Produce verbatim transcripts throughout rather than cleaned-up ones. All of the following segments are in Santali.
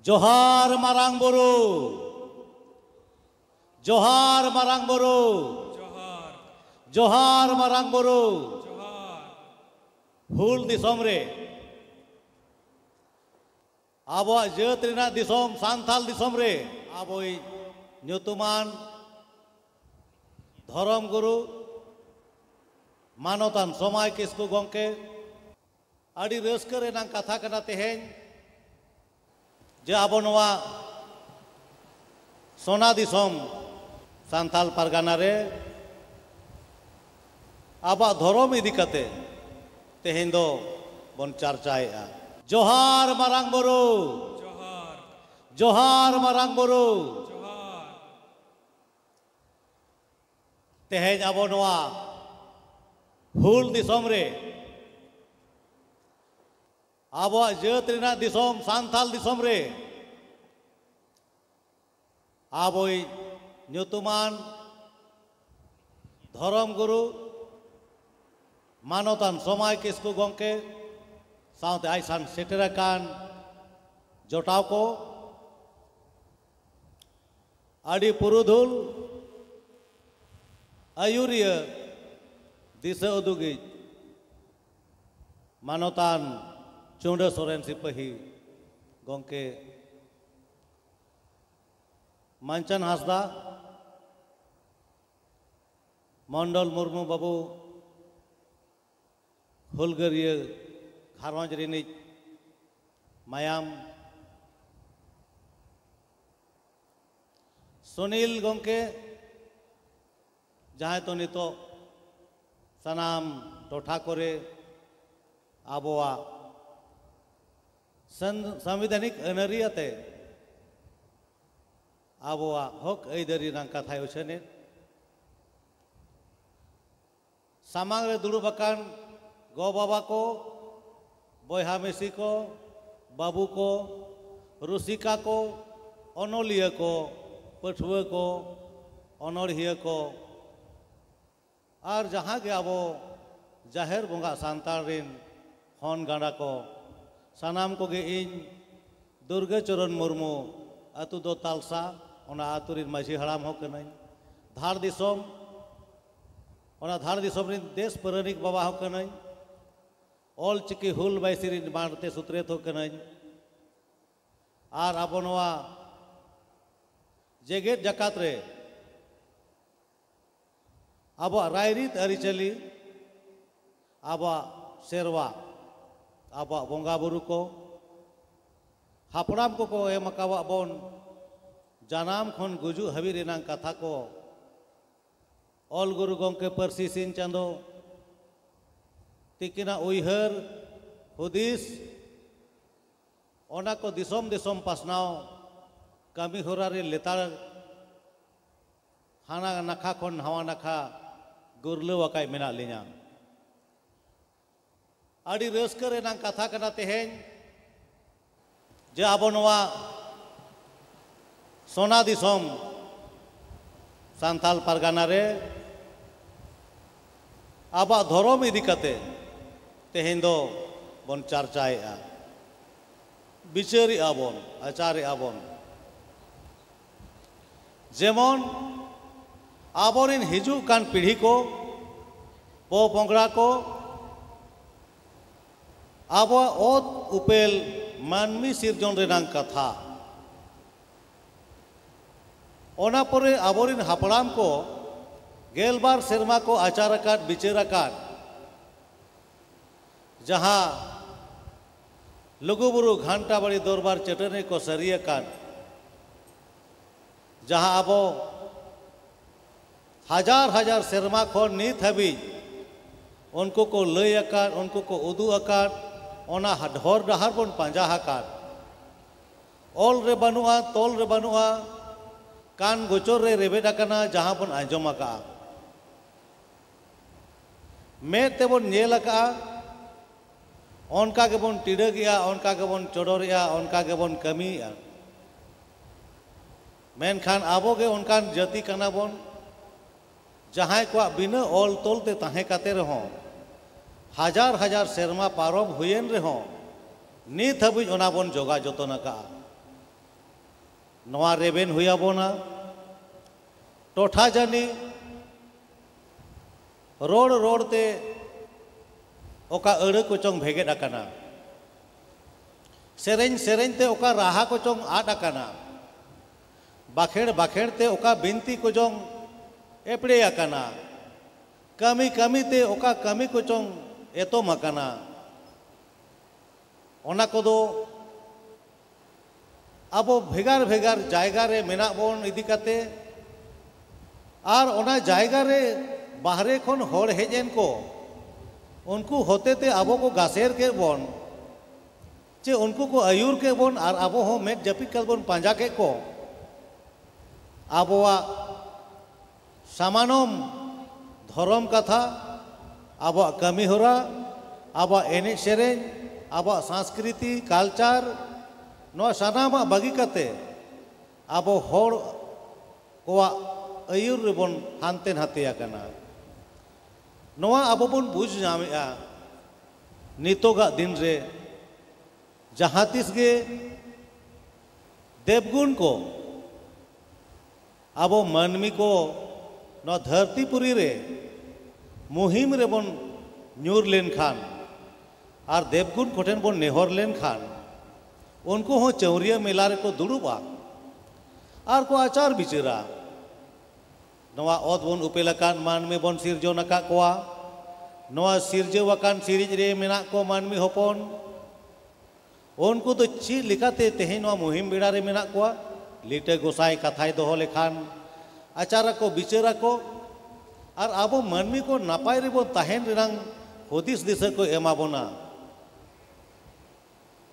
ᱡᱚᱦᱟᱨ ᱢᱟᱨᱟᱝ ᱵᱩᱨᱩ᱾ ᱡᱚᱦᱟᱨ ᱢᱟᱨᱟᱝ ᱵᱩᱨᱩ᱾ ᱡᱚᱦᱟᱨ᱾ ᱡᱚᱦᱟᱨ ᱢᱟᱨᱟᱝ ᱵᱩᱨᱩ᱾ ᱡᱚᱦᱟᱨ᱾ ᱦᱩᱞ ᱫᱤᱥᱚᱢ ᱨᱮ, ᱟᱵᱚᱣᱟᱜ ᱡᱟᱹᱛ ᱨᱮᱱᱟᱜ ᱫᱤᱥᱚᱢ, ᱥᱟᱱᱛᱟᱞ ᱫᱤᱥᱚᱢ ᱨᱮ ᱟᱵᱚᱭᱤᱡ ᱧᱩᱛᱩᱢᱟᱱ ᱫᱷᱚᱨᱚᱢ ᱜᱩᱨᱩ, ᱢᱟᱱᱚᱛᱟᱱ ᱥᱚᱢᱟᱭ ᱠᱤᱥᱠᱩ ᱜᱚᱢᱠᱮ, ᱟᱹᱰᱤ ᱨᱟᱹᱥᱠᱟᱹ ᱨᱮᱱᱟᱜ ᱠᱟᱛᱷᱟ ᱠᱟᱱᱟ ᱛᱮᱦᱮᱧ ᱡᱮ ᱟᱵᱚ ᱱᱚᱣᱟ ᱥᱚᱱᱟ ᱫᱤᱥᱚᱢ ᱥᱟᱱᱛᱟᱞ ᱯᱟᱨᱜᱟᱱᱟ ᱨᱮ ᱟᱵᱚᱣᱟᱜ ᱫᱷᱚᱨᱚᱢ ᱤᱫᱤ ᱠᱟᱛᱮ ᱛᱮᱦᱮᱧ ᱫᱚ ᱵᱚᱱ ᱪᱟᱨᱪᱟᱭᱮᱫᱼᱟ᱾ ᱡᱚᱦᱟᱨ ᱢᱟᱨᱟᱝ ᱵᱩᱨᱩ᱾ ᱡᱚᱦᱟᱨ᱾ ᱡᱚᱦᱟᱨ ᱢᱟᱨᱟᱝ ᱵᱩᱨᱩ᱾ ᱡᱚᱦᱟᱨ᱾ ᱛᱮᱦᱮᱧ ᱟᱵᱚ ᱱᱚᱣᱟ ᱦᱩᱞ ᱫᱤᱥᱚᱢ ᱨᱮ, ᱟᱵᱚᱣᱟᱜ ᱡᱟᱹᱛ ᱨᱮᱱᱟᱜ ᱫᱤᱥᱚᱢ, ᱥᱟᱱᱛᱟᱞ ᱫᱤᱥᱚᱢ ᱨᱮ ᱟᱵᱚᱭᱤᱡ ᱧᱩᱛᱩᱢᱟᱱ ᱫᱷᱚᱨᱚᱢ ᱜᱩᱨᱩ ᱢᱟᱱᱚᱛᱟᱱ ᱥᱚᱢᱟᱭ ᱠᱤᱥᱠᱩ ᱜᱚᱢᱠᱮ ᱥᱟᱶᱛᱮ ᱟᱡ ᱥᱟᱶ ᱥᱮᱴᱮᱨ ᱟᱠᱟᱱ ᱡᱚᱴᱟᱣ ᱠᱚ, ᱟᱹᱰᱤ ᱯᱩᱨᱩᱫᱷᱩᱞ ᱟᱹᱭᱩᱨᱤᱭᱟᱹ ᱫᱤᱥᱟᱹ ᱩᱫᱩᱜᱤᱡ ᱢᱟᱱᱚᱛᱟᱱ ᱪᱩᱸᱰᱟᱹ ᱥᱚᱨᱮᱱ ᱥᱤᱯᱟᱹᱦᱤ ᱜᱚᱢᱠᱮ, ᱢᱟᱱᱪᱟᱱ ᱦᱟᱸᱥᱫᱟ, ᱢᱚᱱᱰᱚᱞ ᱢᱩᱨᱢᱩ ᱵᱟᱹᱵᱩ, ᱦᱩᱞᱜᱟᱹᱨᱤᱭᱟᱹ ᱜᱷᱟᱨᱚᱸᱡᱽ ᱨᱤᱱᱤᱡ ᱢᱟᱭᱟᱢ ᱥᱩᱱᱤᱞ ᱜᱚᱢᱠᱮ, ᱡᱟᱦᱟᱸᱭ ᱫᱚ ᱱᱤᱛᱚᱜ ᱥᱟᱱᱟᱢ ᱴᱚᱴᱷᱟ ᱠᱚᱨᱮ ᱟᱵᱚᱣᱟᱜ ᱥᱟᱝ-, ᱥᱟᱝᱵᱤᱫᱷᱟᱱᱤᱠ ᱟᱹᱱᱟᱹᱨᱤ ᱟᱛᱮ ᱟᱵᱚᱣᱟᱜ ᱦᱚᱠ ᱟᱹᱭᱫᱟᱹᱨᱤ ᱨᱮᱱᱟᱜ ᱠᱟᱛᱷᱟᱭ ᱩᱪᱷᱟᱹᱱᱮᱫ, ᱥᱟᱢᱟᱝ ᱨᱮ ᱫᱩᱲᱩᱵ ᱟᱠᱟᱱ ᱜᱚ ᱵᱟᱵᱟ ᱠᱚ, ᱵᱚᱭᱦᱟ ᱢᱤᱥᱤ ᱠᱚ, ᱵᱟᱹᱵᱩ ᱠᱚ, ᱨᱩᱥᱤᱠᱟ ᱠᱚ, ᱚᱱᱚᱞᱤᱭᱟᱹ ᱠᱚ, ᱯᱟᱹᱴᱷᱩᱣᱟᱹ ᱠᱚ, ᱚᱱᱚᱲᱦᱤᱭᱟᱹ ᱠᱚ, ᱟᱨ ᱡᱟᱦᱟᱸ ᱜᱮ ᱟᱵᱚ ᱡᱟᱦᱮᱨ ᱵᱚᱸᱜᱟ ᱥᱟᱱᱛᱟᱲ ᱨᱤᱱ ᱦᱚᱱ ᱜᱟᱸᱰᱟ ᱠᱚ, ᱥᱟᱱᱟᱢ ᱠᱚᱜᱮ ᱤᱧ ᱫᱩᱨᱜᱟᱹ ᱪᱚᱨᱚᱱ ᱢᱩᱨᱢᱩ, ᱟᱹᱛᱩ ᱫᱚ ᱛᱟᱞᱥᱟ, ᱚᱱᱟ ᱟᱹᱛᱩ ᱨᱤᱱ ᱢᱟᱹᱡᱷᱤ ᱦᱟᱲᱟᱢ ᱦᱚᱸ ᱠᱟᱹᱱᱟᱹᱧ᱾ ᱫᱷᱟᱲ ᱫᱤᱥᱚᱢ, ᱚᱱᱟ ᱫᱷᱟᱲ ᱫᱤᱥᱚᱢ ᱨᱤᱱ ᱫᱮᱥ ᱯᱟᱨᱟᱱᱤᱠ ᱵᱟᱵᱟ ᱦᱚᱸ ᱠᱟᱹᱱᱟᱹᱧ᱾ ᱚᱞ ᱪᱤᱠᱤ ᱦᱩᱞ ᱵᱟᱭᱥᱤ ᱨᱤᱱ ᱢᱟᱲᱛᱮ ᱥᱩᱛᱨᱮᱛ ᱦᱚᱸ ᱠᱟᱹᱱᱟᱹᱧ᱾ ᱟᱨ ᱟᱵᱚ ᱱᱚᱣᱟ ᱡᱮᱜᱮᱛ ᱡᱟᱠᱟᱛ ᱨᱮ ᱟᱵᱚᱣᱟᱜ ᱨᱟᱭᱨᱤᱛ ᱟᱹᱨᱤᱪᱟᱹᱞᱤ, ᱟᱵᱚᱣᱟᱜ ᱥᱮᱨᱣᱟ, ᱟᱵᱚᱣᱟᱜ ᱵᱚᱸᱜᱟ ᱵᱩᱨᱩ ᱠᱚ, ᱦᱟᱯᱲᱟᱢ ᱠᱚᱠᱚ ᱮᱢ ᱟᱠᱟᱣᱟᱫ ᱵᱚᱱ ᱡᱟᱱᱟᱢ ᱠᱷᱚᱱ ᱜᱩᱡᱩᱜ ᱦᱟᱹᱵᱤᱡ ᱨᱮᱱᱟᱜ ᱠᱟᱛᱷᱟ ᱠᱚ, ᱚᱞ ᱜᱩᱨᱩ ᱜᱚᱢᱠᱮ ᱯᱟᱹᱨᱥᱤ ᱥᱤᱧ ᱪᱟᱸᱫᱚ ᱛᱤᱠᱤᱱᱟᱜ ᱩᱭᱦᱟᱹᱨ ᱦᱩᱫᱤᱥ, ᱚᱱᱟ ᱠᱚ ᱫᱤᱥᱚᱢ ᱫᱤᱥᱚᱢ ᱯᱟᱥᱱᱟᱣ ᱠᱟᱹᱢᱤ ᱦᱚᱨᱟ ᱨᱮ ᱞᱮᱛᱟᱲ ᱦᱟᱱᱟ ᱱᱟᱠᱷᱟ ᱠᱷᱚᱱ ᱱᱟᱣᱟ ᱱᱟᱠᱷᱟ ᱜᱩᱨᱞᱟᱹᱣ ᱟᱠᱟᱭ ᱢᱮᱱᱟᱜ ᱞᱤᱧᱟ᱾ ᱟᱹᱰᱤ ᱨᱟᱹᱥᱠᱟᱹ ᱨᱮᱱᱟᱜ ᱠᱟᱛᱷᱟ ᱠᱟᱱᱟ ᱛᱮᱦᱮᱧ ᱡᱮ ᱟᱵᱚ ᱱᱚᱣᱟ ᱥᱚᱱᱟ ᱫᱤᱥᱚᱢ ᱥᱟᱱᱛᱟᱞ ᱯᱟᱨᱜᱟᱱᱟ ᱨᱮ ᱟᱵᱚᱣᱟᱜ ᱫᱷᱚᱨᱚᱢ ᱤᱫᱤ ᱠᱟᱛᱮ ᱛᱮᱦᱮᱧ ᱫᱚ ᱵᱚᱱ ᱪᱟᱨᱪᱟᱭᱮᱫᱼᱟ, ᱵᱤᱪᱟᱹᱨᱮᱫᱼᱟ ᱵᱚᱱ, ᱟᱪᱟᱨᱮᱫᱼᱟ ᱵᱚᱱ᱾ ᱡᱮᱢᱚᱱ ᱟᱵᱚᱨᱮᱱ ᱦᱤᱡᱩᱜ ᱠᱟᱱ ᱯᱤᱲᱦᱤ ᱠᱚ, ᱯᱚᱼᱯᱚᱝᱲᱟ ᱠᱚ, ᱟᱵᱚᱣᱟᱜ ᱚᱛ ᱩᱯᱮᱞ ᱢᱟᱹᱱᱢᱤ ᱥᱤᱨᱡᱚᱱ ᱨᱮᱱᱟᱜ ᱠᱟᱛᱷᱟ᱾ ᱚᱱᱟ ᱯᱚᱨᱮ ᱟᱵᱚᱨᱮᱱ ᱦᱟᱯᱲᱟᱢ ᱠᱚ ᱜᱮᱞᱵᱟᱨ ᱥᱮᱨᱢᱟ ᱠᱚ ᱟᱪᱟᱨ ᱟᱠᱟᱫ, ᱵᱤᱪᱟᱹᱨ ᱟᱠᱟᱫ, ᱡᱟᱦᱟᱸ ᱞᱩᱜᱩᱵᱩᱨᱩ ᱜᱷᱟᱱᱴᱟ ᱵᱟᱲᱤ ᱫᱚᱨᱵᱟᱨ ᱪᱟᱹᱴᱟᱹᱱᱤ ᱠᱚ ᱥᱟᱹᱨᱤ ᱟᱠᱟᱫ, ᱡᱟᱦᱟᱸ ᱟᱵᱚ ᱦᱟᱡᱟᱨ ᱦᱟᱡᱟᱨ ᱥᱮᱨᱢᱟ ᱠᱷᱚᱱ ᱱᱤᱛ ᱦᱟᱹᱵᱤᱡ ᱩᱱᱠᱩ ᱠᱚ ᱞᱟᱹᱭ ᱟᱠᱟᱫ, ᱩᱱᱠᱩ ᱠᱚ ᱩᱫᱩᱜ ᱟᱠᱟᱫ, ᱚᱱᱟ ᱦᱚᱨ ᱰᱟᱦᱟᱨ ᱵᱚᱱ ᱯᱟᱸᱡᱟ ᱟᱠᱟᱫ᱾ ᱚᱞ ᱨᱮ ᱵᱟᱹᱱᱩᱜᱼᱟ, ᱛᱚᱞ ᱨᱮ ᱵᱟᱹᱱᱩᱜᱼᱟ, ᱠᱟᱱ ᱜᱚᱪᱚᱨ ᱨᱮ ᱨᱮᱵᱮᱫ ᱟᱠᱟᱱᱟ ᱡᱟᱦᱟᱸ ᱵᱚᱱ ᱟᱸᱡᱚᱢ ᱟᱠᱟᱫᱼᱟ᱾ ᱢᱮᱫ ᱛᱮᱵᱚᱱ ᱧᱮᱞ ᱟᱠᱟᱫᱼᱟ, ᱚᱱᱠᱟ ᱜᱮᱵᱚᱱ ᱴᱤᱰᱟᱹᱜᱮᱜᱼᱟ, ᱚᱱᱠᱟ ᱜᱮᱵᱚᱱ ᱪᱚᱰᱚᱨᱮᱜᱼᱟ, ᱚᱱᱠᱟ ᱜᱮᱵᱚᱱ ᱠᱟᱹᱢᱤᱭᱮᱜᱼᱟ᱾ ᱢᱮᱱᱠᱷᱟᱱ ᱟᱵᱚ ᱜᱮ ᱚᱱᱠᱟᱱ ᱡᱟᱹᱛᱤ ᱠᱟᱱᱟ ᱵᱚᱱ, ᱡᱟᱦᱟᱸᱭ ᱠᱚᱣᱟᱜ ᱵᱤᱱᱟᱹ ᱚᱞ ᱛᱚᱞ ᱛᱮ ᱛᱟᱦᱮᱸ ᱠᱟᱛᱮ ᱨᱮᱦᱚᱸ, ᱦᱟᱡᱟᱨ ᱦᱟᱡᱟᱨ ᱥᱮᱨᱢᱟ ᱯᱟᱨᱚᱢ ᱦᱩᱭᱮᱱ ᱨᱮᱦᱚᱸ, ᱱᱤᱛ ᱦᱟᱹᱵᱤᱡ ᱚᱱᱟ ᱵᱚᱱ ᱡᱚᱜᱟᱣ ᱡᱚᱛᱚᱱ ᱟᱠᱟᱫᱼᱟ᱾ ᱱᱚᱣᱟ ᱨᱮᱵᱮᱱ ᱦᱩᱭ ᱟᱵᱚᱱᱟ᱾ ᱴᱚᱴᱷᱟ ᱡᱟᱹᱱᱤ ᱨᱚᱲ ᱨᱚᱲ ᱛᱮ ᱚᱠᱟ ᱟᱹᱲᱟᱹ ᱠᱚᱪᱚᱝ ᱵᱷᱮᱜᱮᱫ ᱟᱠᱟᱱᱟ, ᱥᱮᱨᱮᱧ ᱥᱮᱨᱮᱧ ᱛᱮ ᱚᱠᱟ ᱨᱟᱦᱟ ᱠᱚᱪᱚᱝ ᱟᱫ ᱟᱠᱟᱱᱟ, ᱵᱟᱠᱷᱮᱲ ᱵᱟᱠᱷᱮᱲ ᱛᱮ ᱚᱠᱟ ᱵᱤᱱᱛᱤ ᱠᱚᱪᱚᱝ ᱮᱯᱲᱮ ᱟᱠᱟᱱᱟ, ᱠᱟᱹᱢᱤ ᱠᱟᱹᱢᱤ ᱛᱮ ᱚᱠᱟ ᱠᱟᱹᱢᱤ ᱠᱚᱪᱚᱝ ᱮᱛᱚᱢ ᱟᱠᱟᱱᱟ, ᱚᱱᱟ ᱠᱚᱫᱚ ᱟᱵᱚ ᱵᱷᱮᱜᱟᱨ ᱵᱷᱮᱜᱟᱨ ᱡᱟᱭᱜᱟ ᱨᱮ ᱢᱮᱱᱟᱜ ᱵᱚᱱ ᱤᱫᱤ ᱠᱟᱛᱮ, ᱟᱨ ᱚᱱᱟ ᱡᱟᱭᱜᱟ ᱨᱮ ᱵᱟᱦᱨᱮ ᱠᱷᱚᱱ ᱦᱚᱲ ᱦᱮᱡ ᱮᱱ ᱠᱚ, ᱩᱱᱠᱩ ᱦᱚᱛᱮ ᱛᱮ ᱟᱵᱚ ᱠᱚ ᱜᱟᱥᱮᱨ ᱠᱮᱫ ᱵᱚᱱ, ᱪᱮ ᱩᱱᱠᱩ ᱠᱚ ᱟᱹᱭᱩᱨ ᱠᱮᱫ ᱵᱚᱱ, ᱟᱨ ᱟᱵᱚ ᱦᱚᱸ ᱢᱮᱫ ᱡᱟᱹᱯᱤᱫ ᱠᱟᱛᱮ ᱵᱚᱱ ᱯᱟᱸᱡᱟ ᱠᱮᱫ ᱠᱚ᱾ ᱟᱵᱚᱣᱟᱜ ᱥᱟᱢᱟᱱᱚᱢ ᱫᱷᱚᱨᱚᱢ ᱠᱟᱛᱷᱟ, ᱟᱵᱚᱣᱟᱜ ᱠᱟᱹᱢᱤ ᱦᱚᱨᱟ, ᱟᱵᱚᱣᱟᱜ ᱮᱱᱮᱡ ᱥᱮᱨᱮᱧ, ᱟᱵᱚᱣᱟᱜ ᱥᱟᱸᱥᱠᱨᱤᱛᱤ, ᱠᱟᱞᱪᱟᱨ, ᱱᱚᱣᱟ ᱥᱟᱱᱟᱢᱟᱜ ᱵᱟᱹᱜᱤ ᱠᱟᱛᱮ ᱟᱵᱚ ᱦᱚᱲ ᱠᱚᱣᱟᱜ ᱟᱹᱭᱩᱨ ᱨᱮᱵᱚᱱ ᱦᱟᱱᱛᱮ ᱱᱟᱛᱮ ᱟᱠᱟᱱᱟ᱾ ᱱᱚᱣᱟ ᱟᱵᱚ ᱵᱚᱱ ᱵᱩᱡᱽ ᱧᱟᱢᱮᱜᱼᱟ᱾ ᱱᱤᱛᱚᱜᱟᱜ ᱫᱤᱱ ᱨᱮ ᱡᱟᱦᱟᱸ ᱛᱤᱥ ᱜᱮ ᱫᱮᱵᱽᱜᱩᱱ ᱠᱚ ᱟᱵᱚ ᱢᱟᱹᱱᱢᱤ ᱠᱚ ᱱᱚᱣᱟ ᱫᱷᱟᱹᱨᱛᱤ ᱯᱩᱨᱤ ᱨᱮ ᱢᱩᱦᱤᱢ ᱨᱮᱵᱚᱱ ᱧᱩᱨ ᱞᱮᱱᱠᱷᱟᱱ ᱟᱨ ᱫᱮᱵᱽᱜᱩᱱ ᱠᱚᱴᱷᱮᱱ ᱵᱚᱱ ᱱᱮᱦᱚᱨ ᱞᱮᱱᱠᱷᱟᱱ, ᱩᱱᱠᱩ ᱦᱚᱸ ᱪᱟᱹᱣᱨᱤᱭᱟᱹ ᱢᱮᱞᱟ ᱨᱮᱠᱚ ᱫᱩᱲᱩᱵᱼᱟ ᱟᱨ ᱠᱚ ᱟᱪᱟᱨ ᱵᱤᱪᱟᱹᱨᱟ᱾ ᱱᱚᱣᱟ ᱚᱛ ᱵᱚᱱ ᱩᱯᱮᱞ ᱟᱠᱟᱫ, ᱢᱟᱹᱱᱢᱤ ᱵᱚᱱ ᱥᱤᱨᱡᱚᱱ ᱟᱠᱟᱫ ᱠᱚᱣᱟ, ᱱᱚᱣᱟ ᱥᱤᱨᱡᱟᱹᱣ ᱟᱠᱟᱱ ᱥᱤᱨᱤᱡ ᱨᱮ ᱢᱮᱱᱟᱜ ᱠᱚ ᱢᱟᱹᱱᱢᱤ ᱦᱚᱯᱚᱱ, ᱩᱱᱠᱩ ᱫᱚ ᱪᱮᱫ ᱞᱮᱠᱟᱛᱮ ᱛᱮᱦᱮᱧ ᱱᱚᱣᱟ ᱢᱩᱦᱤᱢ ᱵᱮᱲᱟ ᱨᱮ ᱢᱮᱱᱟᱜ ᱠᱚᱣᱟ? ᱞᱤᱴᱟᱹ ᱜᱚᱸᱥᱟᱭ ᱠᱟᱛᱷᱟᱭ ᱫᱚᱦᱚ ᱞᱮᱠᱷᱟᱱ, ᱟᱪᱟᱨ ᱟᱠᱚ, ᱵᱤᱪᱟᱹᱨ ᱟᱠᱚ, ᱟᱨ ᱟᱵᱚ ᱢᱟᱹᱱᱢᱤ ᱠᱚ ᱱᱟᱯᱟᱭ ᱨᱮᱵᱚᱱ ᱛᱟᱦᱮᱱ ᱨᱮᱱᱟᱝ ᱦᱩᱫᱤᱥ ᱫᱤᱥᱟᱹ ᱠᱚ ᱮᱢᱟ ᱵᱚᱱᱟ᱾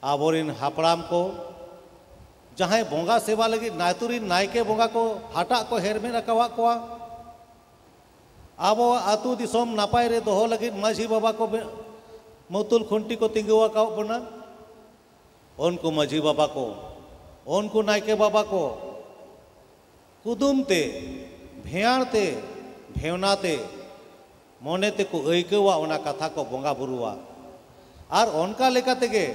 ᱟᱵᱚᱨᱮᱱ ᱦᱟᱯᱲᱟᱢ ᱠᱚ ᱡᱟᱦᱟᱸᱭ ᱵᱚᱸᱜᱟ ᱥᱮᱵᱟ ᱞᱟᱹᱜᱤᱫ ᱟᱹᱛᱩ ᱨᱮᱱ ᱱᱟᱭᱠᱮ ᱵᱚᱸᱜᱟ ᱠᱚ ᱦᱟᱴᱟᱜ ᱠᱚ ᱦᱮᱨᱢᱮᱫ ᱟᱠᱟᱣᱟᱫ ᱠᱚᱣᱟ, ᱟᱵᱚᱣᱟᱜ ᱟᱹᱛᱩ ᱫᱤᱥᱚᱢ ᱱᱟᱯᱟᱭ ᱨᱮ ᱫᱚᱦᱚ ᱞᱟᱹᱜᱤᱫ ᱢᱟᱹᱡᱷᱤ ᱵᱟᱵᱟ ᱠᱚ ᱵᱮ-, ᱢᱩᱛᱩᱞ ᱠᱷᱩᱱᱴᱤ ᱠᱚ ᱛᱤᱸᱜᱩ ᱟᱠᱟᱣᱟᱫ ᱵᱚᱱᱟ᱾ ᱩᱱᱠᱩ ᱢᱟᱹᱡᱷᱤ ᱵᱟᱵᱟ ᱠᱚ, ᱩᱱᱠᱩ ᱱᱟᱭᱠᱮ ᱵᱟᱵᱟ ᱠᱚ ᱠᱩᱫᱩᱢ ᱛᱮ, ᱵᱷᱮᱭᱟᱬ ᱛᱮ, ᱵᱷᱮᱣᱱᱟ ᱛᱮ ᱢᱚᱱᱮ ᱛᱮᱠᱚ ᱟᱹᱭᱠᱟᱹᱣᱟ, ᱚᱱᱟ ᱠᱟᱛᱷᱟ ᱠᱚ ᱵᱚᱸᱜᱟ ᱵᱩᱨᱩᱣᱟ᱾ ᱟᱨ ᱚᱱᱠᱟ ᱞᱮᱠᱟ ᱛᱮᱜᱮ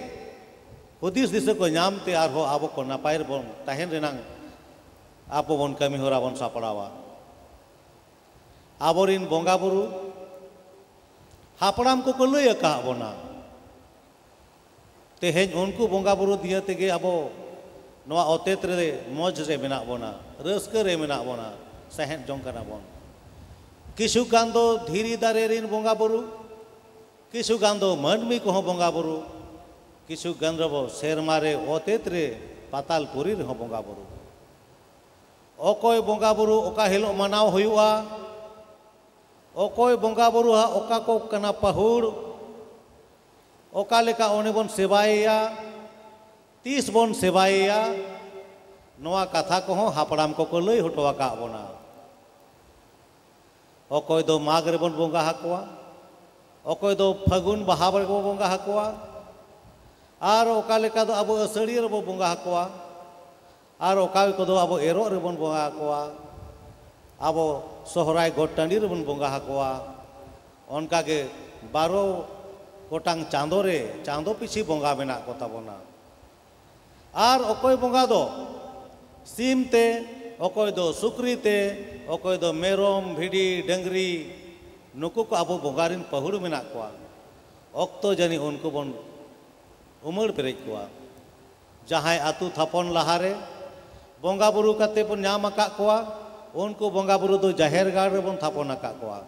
ᱦᱩᱫᱤᱥ ᱫᱤᱥᱟᱹ ᱠᱚ ᱧᱟᱢ ᱛᱮ ᱟᱨᱦᱚᱸ ᱟᱵᱚ ᱠᱚ ᱱᱟᱯᱟᱭ ᱨᱮᱵᱚᱱ ᱛᱟᱦᱮᱱ ᱨᱮᱱᱟᱜ ᱟᱵᱚ ᱵᱚᱱ ᱠᱟᱹᱢᱤ ᱦᱚᱨᱟ ᱵᱚᱱ ᱥᱟᱯᱲᱟᱣᱟ᱾ ᱟᱵᱚᱨᱤᱱ ᱵᱚᱸᱜᱟ ᱵᱩᱨᱩ ᱦᱟᱯᱲᱟᱢ ᱠᱚᱠᱚ ᱞᱟᱹᱭ ᱟᱠᱟᱫ ᱵᱚᱱᱟ᱾ ᱛᱮᱦᱮᱧ ᱩᱱᱠᱩ ᱵᱚᱸᱜᱟ ᱵᱩᱨᱩ ᱫᱤᱭᱟᱹ ᱛᱮᱜᱮ ᱟᱵᱚ ᱱᱚᱣᱟ ᱚᱛᱮᱛ ᱨᱮ ᱢᱚᱡᱽ ᱨᱮ ᱢᱮᱱᱟᱜ ᱵᱚᱱᱟ, ᱨᱟᱹᱥᱠᱟᱹ ᱨᱮ ᱢᱮᱱᱟᱜ ᱵᱚᱱᱟ, ᱥᱟᱦᱮᱫ ᱡᱚᱝ ᱠᱟᱱᱟ ᱵᱚᱱ᱾ ᱠᱤᱪᱷᱩ ᱜᱟᱱ ᱫᱚ ᱫᱷᱤᱨᱤ ᱫᱟᱨᱮ ᱨᱤᱱ ᱵᱚᱸᱜᱟ ᱵᱩᱨᱩ, ᱠᱤᱪᱷᱩ ᱜᱟᱱ ᱫᱚ ᱢᱟᱹᱱᱢᱤ ᱠᱚᱦᱚᱸ ᱵᱚᱸᱜᱟ ᱵᱩᱨᱩ, ᱠᱤᱪᱷᱩ ᱜᱟᱱ ᱨᱮᱵᱚ ᱥᱮᱨᱢᱟ ᱨᱮ, ᱚᱛᱮᱛ ᱨᱮ, ᱯᱟᱛᱟᱞ ᱯᱩᱨᱤ ᱨᱮᱦᱚᱸ ᱵᱚᱸᱜᱟ ᱵᱩᱨᱩ᱾ ᱚᱠᱚᱭ ᱵᱚᱸᱜᱟ ᱵᱩᱨᱩ ᱚᱠᱟ ᱦᱤᱞᱳᱜ ᱢᱟᱱᱟᱣ ᱦᱩᱭᱩᱜᱼᱟ, ᱚᱠᱚᱭ ᱵᱚᱸᱜᱟ ᱵᱩᱨᱩ ᱦᱟᱸᱜ ᱚᱠᱟ ᱠᱚ ᱠᱟᱱᱟ ᱯᱟᱹᱦᱩᱲ, ᱚᱠᱟ ᱞᱮᱠᱟ ᱩᱱᱤ ᱵᱚᱱ ᱥᱮᱵᱟᱭᱮᱭᱟ, ᱛᱤᱥ ᱵᱚᱱ ᱥᱮᱵᱟᱭᱮᱭᱟ, ᱱᱚᱣᱟ ᱠᱟᱛᱷᱟ ᱠᱚᱦᱚᱸ ᱦᱟᱯᱲᱟᱢ ᱠᱚᱠᱚ ᱞᱟᱹᱭ ᱦᱚᱴᱚ ᱟᱠᱟᱫ ᱵᱚᱱᱟ᱾ ᱚᱠᱚᱭ ᱫᱚ ᱢᱟᱜᱽ ᱨᱮᱵᱚᱱ ᱵᱚᱸᱜᱟ ᱟᱠᱚᱣᱟ, ᱚᱠᱚᱭ ᱫᱚ ᱯᱷᱟᱹᱜᱩᱱ ᱵᱟᱦᱟ ᱨᱮᱵᱚᱱ ᱵᱚᱸᱜᱟ ᱟᱠᱚᱣᱟ, ᱟᱨ ᱚᱠᱟ ᱞᱮᱠᱟ ᱫᱚ ᱟᱵᱚ ᱟᱹᱥᱟᱹᱲᱤᱭᱟᱹ ᱨᱮᱵᱚᱱ ᱵᱚᱸᱜᱟ ᱟᱠᱚᱣᱟ, ᱟᱨ ᱚᱠᱟ ᱠᱚᱫᱚ ᱟᱵᱚ ᱮᱨᱚᱜ ᱨᱮᱵᱚᱱ ᱵᱚᱸᱜᱟ ᱟᱠᱚᱣᱟ, ᱟᱵᱚ ᱥᱚᱦᱨᱟᱭ ᱜᱚᱴ ᱴᱟᱺᱰᱤ ᱨᱮᱵᱚᱱ ᱵᱚᱸᱜᱟ ᱟᱠᱚᱣᱟ᱾ ᱚᱱᱠᱟᱜᱮ ᱵᱟᱨᱚ ᱜᱚᱴᱟᱝ ᱪᱟᱸᱫᱳ ᱨᱮ ᱪᱟᱸᱫᱳ ᱯᱤᱪᱷᱤ ᱵᱚᱸᱜᱟ ᱢᱮᱱᱟᱜ ᱠᱚ ᱛᱟᱵᱚᱱᱟ᱾ ᱟᱨ ᱚᱠᱚᱭ ᱵᱚᱸᱜᱟ ᱫᱚ ᱥᱤᱢ ᱛᱮ, ᱚᱠᱚᱭ ᱫᱚ ᱥᱩᱠᱨᱤ ᱛᱮ, ᱚᱠᱚᱭ ᱫᱚ ᱢᱮᱨᱚᱢ, ᱵᱷᱤᱰᱤ, ᱰᱟᱹᱝᱨᱤ, ᱱᱩᱠᱩ ᱠᱚ ᱟᱵᱚ ᱵᱚᱸᱜᱟ ᱨᱤᱱ ᱯᱟᱹᱦᱩᱲ ᱢᱮᱱᱟᱜ ᱠᱚᱣᱟ᱾ ᱚᱠᱛᱚ ᱡᱟᱹᱱᱤᱡ ᱩᱱᱠᱩ ᱵᱚᱱ ᱩᱢᱟᱹᱲ ᱯᱮᱨᱮᱡ ᱠᱚᱣᱟ᱾ ᱡᱟᱦᱟᱸᱭ ᱟᱹᱛᱩ ᱛᱷᱟᱯᱚᱱ ᱞᱟᱦᱟᱨᱮ ᱵᱚᱸᱜᱟ ᱵᱩᱨᱩ ᱠᱟᱛᱮ ᱵᱚᱱ ᱧᱟᱢ ᱟᱠᱟᱫ ᱠᱚᱣᱟ, ᱩᱱᱠᱩ ᱵᱚᱸᱜᱟ ᱵᱩᱨᱩ ᱫᱚ ᱡᱟᱦᱮᱨ ᱜᱟᱲ ᱨᱮᱵᱚᱱ ᱛᱷᱟᱯᱚᱱ ᱟᱠᱟᱫ ᱠᱚᱣᱟ᱾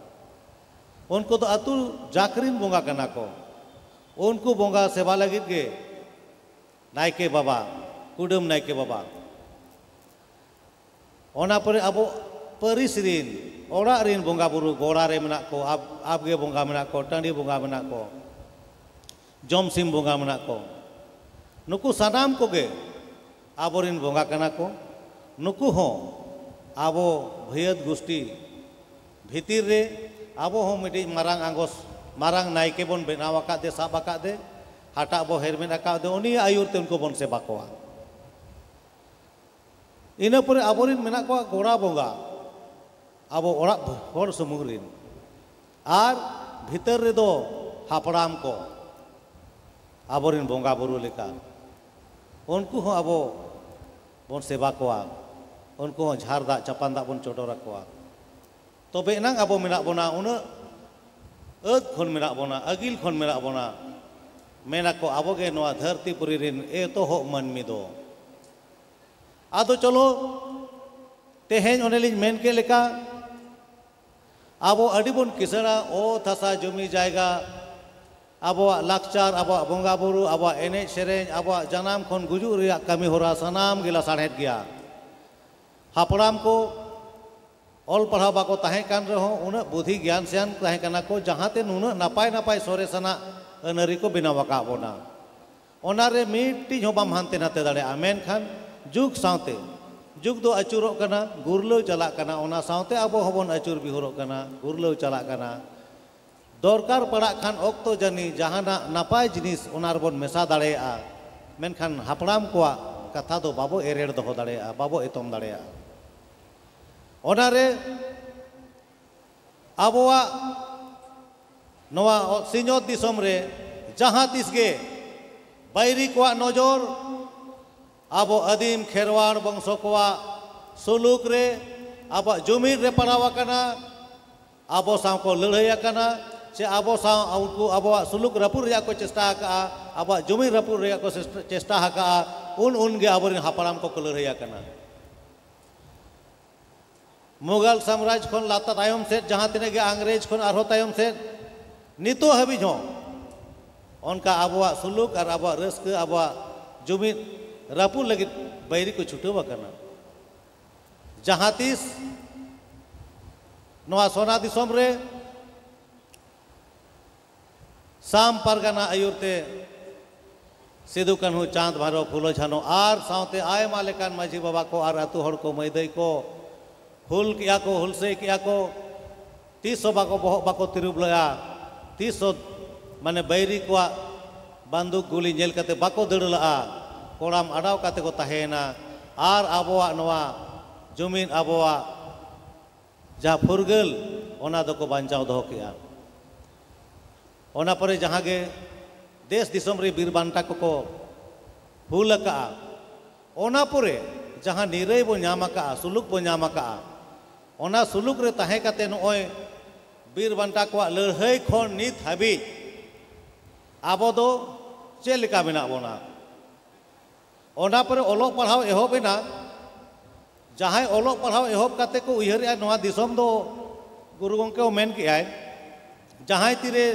ᱩᱱᱠᱩ ᱫᱚ ᱟᱹᱛᱩ ᱡᱟᱠ ᱨᱤᱱ ᱵᱚᱸᱜᱟ ᱠᱟᱱᱟ ᱠᱚ᱾ ᱩᱱᱠᱩ ᱵᱚᱸᱜᱟ ᱥᱮᱵᱟ ᱞᱟᱹᱜᱤᱫ ᱜᱮ ᱱᱟᱭᱠᱮ ᱵᱟᱵᱟ, ᱠᱩᱰᱟᱹᱢ ᱱᱟᱭᱠᱮ ᱵᱟᱵᱟ, ᱚᱱᱟ ᱯᱚᱨᱮ ᱟᱵᱚ ᱯᱟᱹᱨᱤᱥ ᱨᱤᱱ, ᱚᱲᱟᱜ ᱨᱤᱱ ᱵᱚᱸᱜᱟ ᱵᱩᱨᱩ, ᱜᱚᱲᱟ ᱨᱮ ᱢᱮᱱᱟᱜ ᱠᱚ, ᱟᱵ-, ᱟᱵᱜᱮ ᱵᱚᱸᱜᱟ ᱢᱮᱱᱟᱜ ᱠᱚ, ᱴᱟᱺᱰᱤ ᱵᱚᱸᱜᱟ ᱢᱮᱱᱟᱜ ᱠᱚ, ᱡᱚᱢ ᱥᱤᱢ ᱵᱚᱸᱜᱟ ᱢᱮᱱᱟᱜ ᱠᱚ, ᱱᱩᱠᱩ ᱥᱟᱱᱟᱢ ᱠᱚᱜᱮ ᱟᱵᱚᱨᱤᱱ ᱵᱚᱸᱜᱟ ᱠᱟᱱᱟ ᱠᱚ᱾ ᱱᱩᱠᱩ ᱦᱚᱸ ᱟᱵᱚ ᱵᱷᱟᱹᱭᱟᱹᱛ ᱜᱩᱥᱴᱤ ᱵᱷᱤᱛᱤᱨ ᱨᱮ ᱟᱵᱚ ᱦᱚᱸ ᱢᱤᱫᱴᱤᱡ ᱢᱟᱨᱟᱝ ᱟᱸᱜᱚᱥ, ᱢᱟᱨᱟᱝ ᱱᱟᱭᱠᱮ ᱵᱚᱱ ᱵᱮᱱᱟᱣ ᱟᱠᱟᱫᱮ, ᱥᱟᱵ ᱟᱠᱟᱫᱮ, ᱦᱟᱴᱟᱜ ᱵᱚ ᱦᱮᱨᱢᱮᱫ ᱟᱠᱟᱫᱮ, ᱩᱱᱤᱭᱟᱜ ᱟᱹᱭᱩᱨ ᱛᱮ ᱩᱱᱠᱩ ᱵᱚᱱ ᱥᱮᱵᱟ ᱠᱚᱣᱟ᱾ ᱤᱱᱟᱹ ᱯᱚᱨᱮ ᱟᱵᱚᱨᱤᱱ ᱢᱮᱱᱟᱜ ᱠᱚᱣᱟ ᱜᱚᱲᱟ ᱵᱚᱸᱜᱟ, ᱟᱵᱚ ᱚᱲᱟᱜ ᱦᱚᱲ ᱥᱩᱢᱩᱝ ᱨᱤᱱ, ᱟᱨ ᱵᱷᱤᱛᱟᱹᱨ ᱨᱮᱫᱚ ᱦᱟᱯᱲᱟᱢ ᱠᱚ, ᱟᱵᱚᱨᱤᱱ ᱵᱚᱸᱜᱟ ᱵᱩᱨᱩ ᱞᱮᱠᱟ᱾ ᱩᱱᱠᱩ ᱦᱚᱸ ᱟᱵᱚ ᱵᱚᱱ ᱥᱮᱵᱟ ᱠᱚᱣᱟ, ᱩᱱᱠᱩ ᱦᱚᱸ ᱡᱷᱟᱨ ᱫᱟᱜ ᱪᱟᱯᱟᱱ ᱫᱟᱜ ᱵᱚᱱ ᱪᱚᱰᱚᱨ ᱟᱠᱚᱣᱟ᱾ ᱛᱚᱵᱮ ᱮᱱᱟᱝ ᱟᱵᱚ ᱢᱮᱱᱟᱜ ᱵᱚᱱᱟ, ᱩᱱᱟᱹᱜ ᱟᱹᱫ ᱠᱷᱚᱱ ᱢᱮᱱᱟᱜ ᱵᱚᱱᱟ, ᱟᱹᱜᱤᱞ ᱠᱷᱚᱱ ᱢᱮᱱᱟᱜ ᱵᱚᱱᱟ᱾ ᱢᱮᱱᱟᱠᱚ ᱟᱵᱚ ᱜᱮ ᱱᱚᱣᱟ ᱫᱷᱟᱹᱨᱛᱤ ᱯᱩᱨᱤ ᱨᱮᱱ ᱮᱛᱚᱦᱚᱵ ᱢᱟᱹᱱᱢᱤ ᱫᱚ᱾ ᱟᱫᱚ ᱪᱚᱞᱚ, ᱛᱮᱦᱮᱧ ᱚᱱᱮ ᱞᱤᱧ ᱢᱮᱱ ᱠᱮᱫ ᱞᱮᱠᱟ, ᱟᱵᱚ ᱟᱹᱰᱤ ᱵᱚᱱ ᱠᱤᱥᱟᱹᱬᱟ, ᱚᱛ ᱦᱟᱥᱟ ᱡᱚᱢᱤ ᱡᱟᱭᱜᱟ, ᱟᱵᱚᱣᱟᱜ ᱞᱟᱠᱪᱟᱨ, ᱟᱵᱚᱣᱟᱜ ᱵᱚᱸᱜᱟ ᱵᱩᱨᱩ, ᱟᱵᱚᱣᱟᱜ ᱮᱱᱮᱡ ᱥᱮᱨᱮᱧ, ᱟᱵᱚᱣᱟᱜ ᱡᱟᱱᱟᱢ ᱠᱷᱚᱱ ᱜᱩᱡᱩᱜ ᱨᱮᱭᱟᱜ ᱠᱟᱹᱢᱤ ᱦᱚᱨᱟ ᱥᱟᱱᱟᱢ ᱜᱮ ᱞᱟᱥᱟᱲᱦᱮᱫ ᱜᱮᱭᱟ᱾ ᱦᱟᱯᱲᱟᱢ ᱠᱚ ᱚᱞ ᱯᱟᱲᱦᱟᱣ ᱵᱟᱠᱚ ᱛᱟᱦᱮᱸ ᱠᱟᱱ ᱨᱮᱦᱚᱸ, ᱩᱱᱟᱹᱜ ᱵᱩᱫᱷᱤ ᱜᱮᱭᱟᱱ ᱥᱮᱭᱟᱱ ᱛᱟᱦᱮᱸ ᱠᱟᱱᱟ ᱠᱚ, ᱡᱟᱦᱟᱸᱛᱮ ᱱᱩᱱᱟᱹᱜ ᱱᱟᱯᱟᱭ ᱱᱟᱯᱟᱭ ᱥᱚᱨᱮᱥᱟᱱᱟᱜ ᱟᱹᱱ ᱟᱹᱨᱤ ᱠᱚ ᱵᱮᱱᱟᱣ ᱟᱠᱟᱫ ᱵᱚᱱᱟ᱾ ᱚᱱᱟ ᱨᱮ ᱢᱤᱫᱴᱤᱡ ᱦᱚᱸ ᱵᱟᱢ ᱦᱟᱱᱛᱮ ᱱᱟᱛᱮ ᱫᱟᱲᱮᱭᱟᱜᱼᱟ᱾ ᱢᱮᱱᱠᱷᱟᱱ ᱡᱩᱜᱽ ᱥᱟᱶᱛᱮ, ᱡᱩᱜᱽ ᱫᱚ ᱟᱹᱪᱩᱨᱚᱜ ᱠᱟᱱᱟ, ᱜᱩᱨᱞᱟᱹᱣ ᱪᱟᱞᱟᱜ ᱠᱟᱱᱟ, ᱚᱱᱟ ᱥᱟᱶᱛᱮ ᱟᱵᱚ ᱦᱚᱸᱵᱚᱱ ᱟᱹᱪᱩᱨ ᱵᱤᱦᱩᱨᱚᱜ ᱠᱟᱱᱟ, ᱜᱩᱨᱞᱟᱹᱣ ᱪᱟᱞᱟᱜ ᱠᱟᱱᱟ᱾ ᱫᱚᱨᱠᱟᱨ ᱯᱟᱲᱟᱜ ᱠᱷᱟᱱ ᱚᱠᱛᱚ ᱡᱟᱹᱱᱤ ᱡᱟᱦᱟᱱᱟᱜ ᱱᱟᱯᱟᱭ ᱡᱤᱱᱤᱥ ᱚᱱᱟ ᱨᱮᱵᱚᱱ ᱢᱮᱥᱟ ᱫᱟᱲᱮᱭᱟᱜᱼᱟ, ᱢᱮᱱᱠᱷᱟᱱ ᱦᱟᱯᱲᱟᱢ ᱠᱚᱣᱟᱜ ᱠᱟᱛᱷᱟ ᱫᱚ ᱵᱟᱵᱚ ᱮᱨᱮᱲ ᱫᱚᱦᱚ ᱫᱟᱲᱮᱭᱟᱜᱼᱟ, ᱵᱟᱵᱚ ᱮᱛᱚᱢ ᱫᱟᱲᱮᱭᱟᱜᱼᱟ᱾ ᱚᱱᱟᱨᱮ ᱟᱵᱚᱣᱟᱜ ᱱᱚᱣᱟ ᱥᱤᱧᱚᱛ ᱫᱤᱥᱚᱢ ᱨᱮ ᱡᱟᱦᱟᱸ ᱛᱤᱥ ᱜᱮ ᱵᱟᱹᱭᱨᱤ ᱠᱚᱣᱟᱜ ᱱᱚᱡᱚᱨ ᱟᱵᱚ ᱟᱹᱫᱤᱢ ᱠᱷᱮᱨᱣᱟᱲ ᱵᱚᱝᱥᱚ ᱠᱚᱣᱟᱜ ᱥᱩᱞᱩᱠ ᱨᱮ, ᱟᱵᱚᱣᱟᱜ ᱡᱩᱢᱤᱫ ᱨᱮ ᱯᱟᱲᱟᱣ ᱟᱠᱟᱱᱟ᱾ ᱟᱵᱚ ᱥᱟᱶ ᱠᱚ ᱞᱟᱹᱲᱦᱟᱹᱭ ᱟᱠᱟᱱᱟ, ᱥᱮ ᱟᱵᱚ ᱥᱟᱶ ᱩᱱᱠᱩ ᱟᱵᱚᱣᱟᱜ ᱥᱩᱞᱩᱠ ᱨᱟᱹᱯᱩᱫ ᱨᱮᱭᱟᱜ ᱠᱚ ᱪᱮᱥᱴᱟ ᱟᱠᱟᱫᱼᱟ, ᱟᱵᱚᱣᱟᱜ ᱡᱩᱢᱤᱫ ᱨᱟᱹᱯᱩᱫ ᱨᱮᱭᱟᱜ ᱠᱚ ᱪᱮᱥᱴᱟ ᱟᱠᱟᱫᱼᱟ, ᱩᱱ ᱩᱱ ᱜᱮ ᱟᱵᱚᱨᱮᱱ ᱦᱟᱯᱲᱟᱢ ᱠᱚᱠᱚ ᱞᱟᱹᱲᱦᱟᱹᱭ ᱟᱠᱟᱱᱟ᱾ ᱢᱩᱜᱷᱚᱞ ᱥᱟᱢᱨᱟᱡᱽ ᱠᱷᱚᱱ ᱞᱟᱛᱟᱨ ᱛᱟᱭᱚᱢ ᱥᱮᱫ, ᱡᱟᱦᱟᱸ ᱛᱤᱱᱟᱹᱜ ᱜᱮ ᱤᱝᱨᱮᱡᱽ ᱠᱷᱚᱱ ᱟᱨᱦᱚᱸ ᱛᱟᱭᱚᱢ ᱥᱮᱫ, ᱱᱤᱛᱚᱜ ᱦᱟᱹᱵᱤᱡ ᱦᱚᱸ ᱚᱱᱠᱟ ᱟᱵᱚᱣᱟᱜ ᱥᱩᱞᱩᱠ ᱟᱨ ᱟᱵᱚᱣᱟᱜ ᱨᱟᱹᱥᱠᱟᱹ, ᱟᱵᱚᱣᱟᱜ ᱡᱩᱢᱤᱫ ᱨᱟᱹᱯᱩᱫ ᱞᱟᱹᱜᱤᱫ ᱵᱟᱹᱭᱨᱤ ᱠᱚ ᱪᱷᱩᱴᱟᱹᱣ ᱟᱠᱟᱱᱟ᱾ ᱡᱟᱦᱟᱸ ᱛᱤᱥ ᱱᱚᱣᱟ ᱥᱚᱱᱟ ᱫᱤᱥᱚᱢ ᱨᱮ ᱥᱟᱢ ᱯᱟᱨᱜᱟᱱᱟ ᱟᱹᱭᱩᱨ ᱛᱮ ᱥᱤᱫᱩ ᱠᱟᱹᱱᱦᱩ, ᱪᱟᱸᱫᱽ ᱵᱷᱟᱭᱨᱚ, ᱯᱷᱩᱞᱳ ᱡᱷᱟᱱᱚ ᱟᱨ ᱥᱟᱶᱛᱮ ᱟᱭᱢᱟ ᱞᱮᱠᱟᱱ ᱢᱟᱹᱡᱷᱤ ᱵᱟᱵᱟ ᱠᱚ ᱟᱨ ᱟᱹᱛᱩ ᱦᱚᱲ ᱠᱚ, ᱢᱟᱹᱭ ᱫᱟᱹᱭ ᱠᱚ ᱦᱩᱞ ᱠᱮᱜᱼᱟ ᱠᱚ, ᱦᱩᱞᱥᱟᱹᱭ ᱠᱮᱜᱼᱟ ᱠᱚ᱾ ᱛᱤᱥ ᱦᱚᱸ ᱵᱟᱠᱚ ᱵᱚᱦᱚᱜ ᱵᱟᱠᱚ ᱛᱤᱨᱩᱵ ᱞᱮᱜᱼᱟ, ᱛᱤᱥ ᱦᱚᱸ ᱢᱟᱱᱮ ᱵᱟᱹᱭᱨᱤ ᱠᱚᱣᱟᱜ ᱵᱟᱱᱫᱩᱠ ᱜᱩᱞᱤ ᱧᱮᱞ ᱠᱟᱛᱮ ᱵᱟᱠᱚ ᱫᱟᱹᱲ ᱞᱟᱜᱼᱟ, ᱠᱚᱲᱟᱢ ᱟᱰᱟᱣ ᱠᱟᱛᱮ ᱠᱚ ᱛᱟᱦᱮᱸᱭᱮᱱᱟ᱾ ᱟᱨ ᱟᱵᱚᱣᱟᱜ ᱱᱚᱣᱟ ᱡᱩᱢᱤᱫ, ᱟᱵᱚᱣᱟᱜ ᱡᱟᱦᱟᱸ ᱯᱷᱩᱨᱜᱟᱹᱞ, ᱚᱱᱟ ᱫᱚᱠᱚ ᱵᱟᱧᱪᱟᱣ ᱫᱚᱦᱚ ᱠᱮᱜᱼᱟ᱾ ᱚᱱᱟ ᱯᱚᱨᱮ ᱡᱟᱦᱟᱸ ᱜᱮ ᱫᱮᱥ ᱫᱤᱥᱚᱢ ᱨᱮ ᱵᱤᱨ ᱵᱟᱱᱴᱟ ᱠᱚᱠᱚ ᱵᱷᱩᱞ ᱟᱠᱟᱜᱼᱟ᱾ ᱚᱱᱟ ᱯᱚᱨᱮ ᱡᱟᱦᱟᱸ ᱱᱤᱨᱟᱹᱭ ᱵᱚ ᱧᱟᱢ ᱟᱠᱟᱜᱼᱟ, ᱥᱩᱞᱩᱠ ᱵᱚ ᱧᱟᱢ ᱟᱠᱟᱜᱼᱟ, ᱚᱱᱟ ᱥᱩᱞᱩᱠ ᱨᱮ ᱛᱟᱦᱮᱸ ᱠᱟᱛᱮ ᱱᱚᱜᱼᱚᱭ ᱵᱤᱨ ᱵᱟᱱᱴᱟ ᱠᱚᱣᱟᱜ ᱞᱟᱹᱲᱦᱟᱹᱭ ᱠᱷᱚᱱ ᱱᱤᱛ ᱦᱟᱹᱵᱤᱡ ᱟᱵᱚ ᱫᱚ ᱪᱮᱫ ᱞᱮᱠᱟ ᱢᱮᱱᱟᱜ ᱵᱚᱱᱟ? ᱚᱱᱟ ᱯᱚᱨᱮ ᱚᱞᱚᱜ ᱯᱟᱲᱦᱟᱣ ᱮᱦᱚᱵ ᱮᱱᱟ᱾ ᱡᱟᱦᱟᱸᱭ ᱚᱞᱚᱜ ᱯᱟᱲᱦᱟᱣ ᱮᱦᱚᱵ ᱠᱟᱛᱮ ᱠᱚ ᱩᱭᱦᱟᱹᱨᱮᱜᱼᱟ, ᱱᱚᱣᱟ ᱫᱤᱥᱚᱢ ᱫᱚ ᱜᱩᱨᱩ ᱜᱚᱢᱠᱮ ᱦᱚᱸ ᱢᱮᱱ ᱠᱮᱜᱼᱟᱭ, ᱡᱟᱦᱟᱸᱭ ᱛᱤᱨᱮ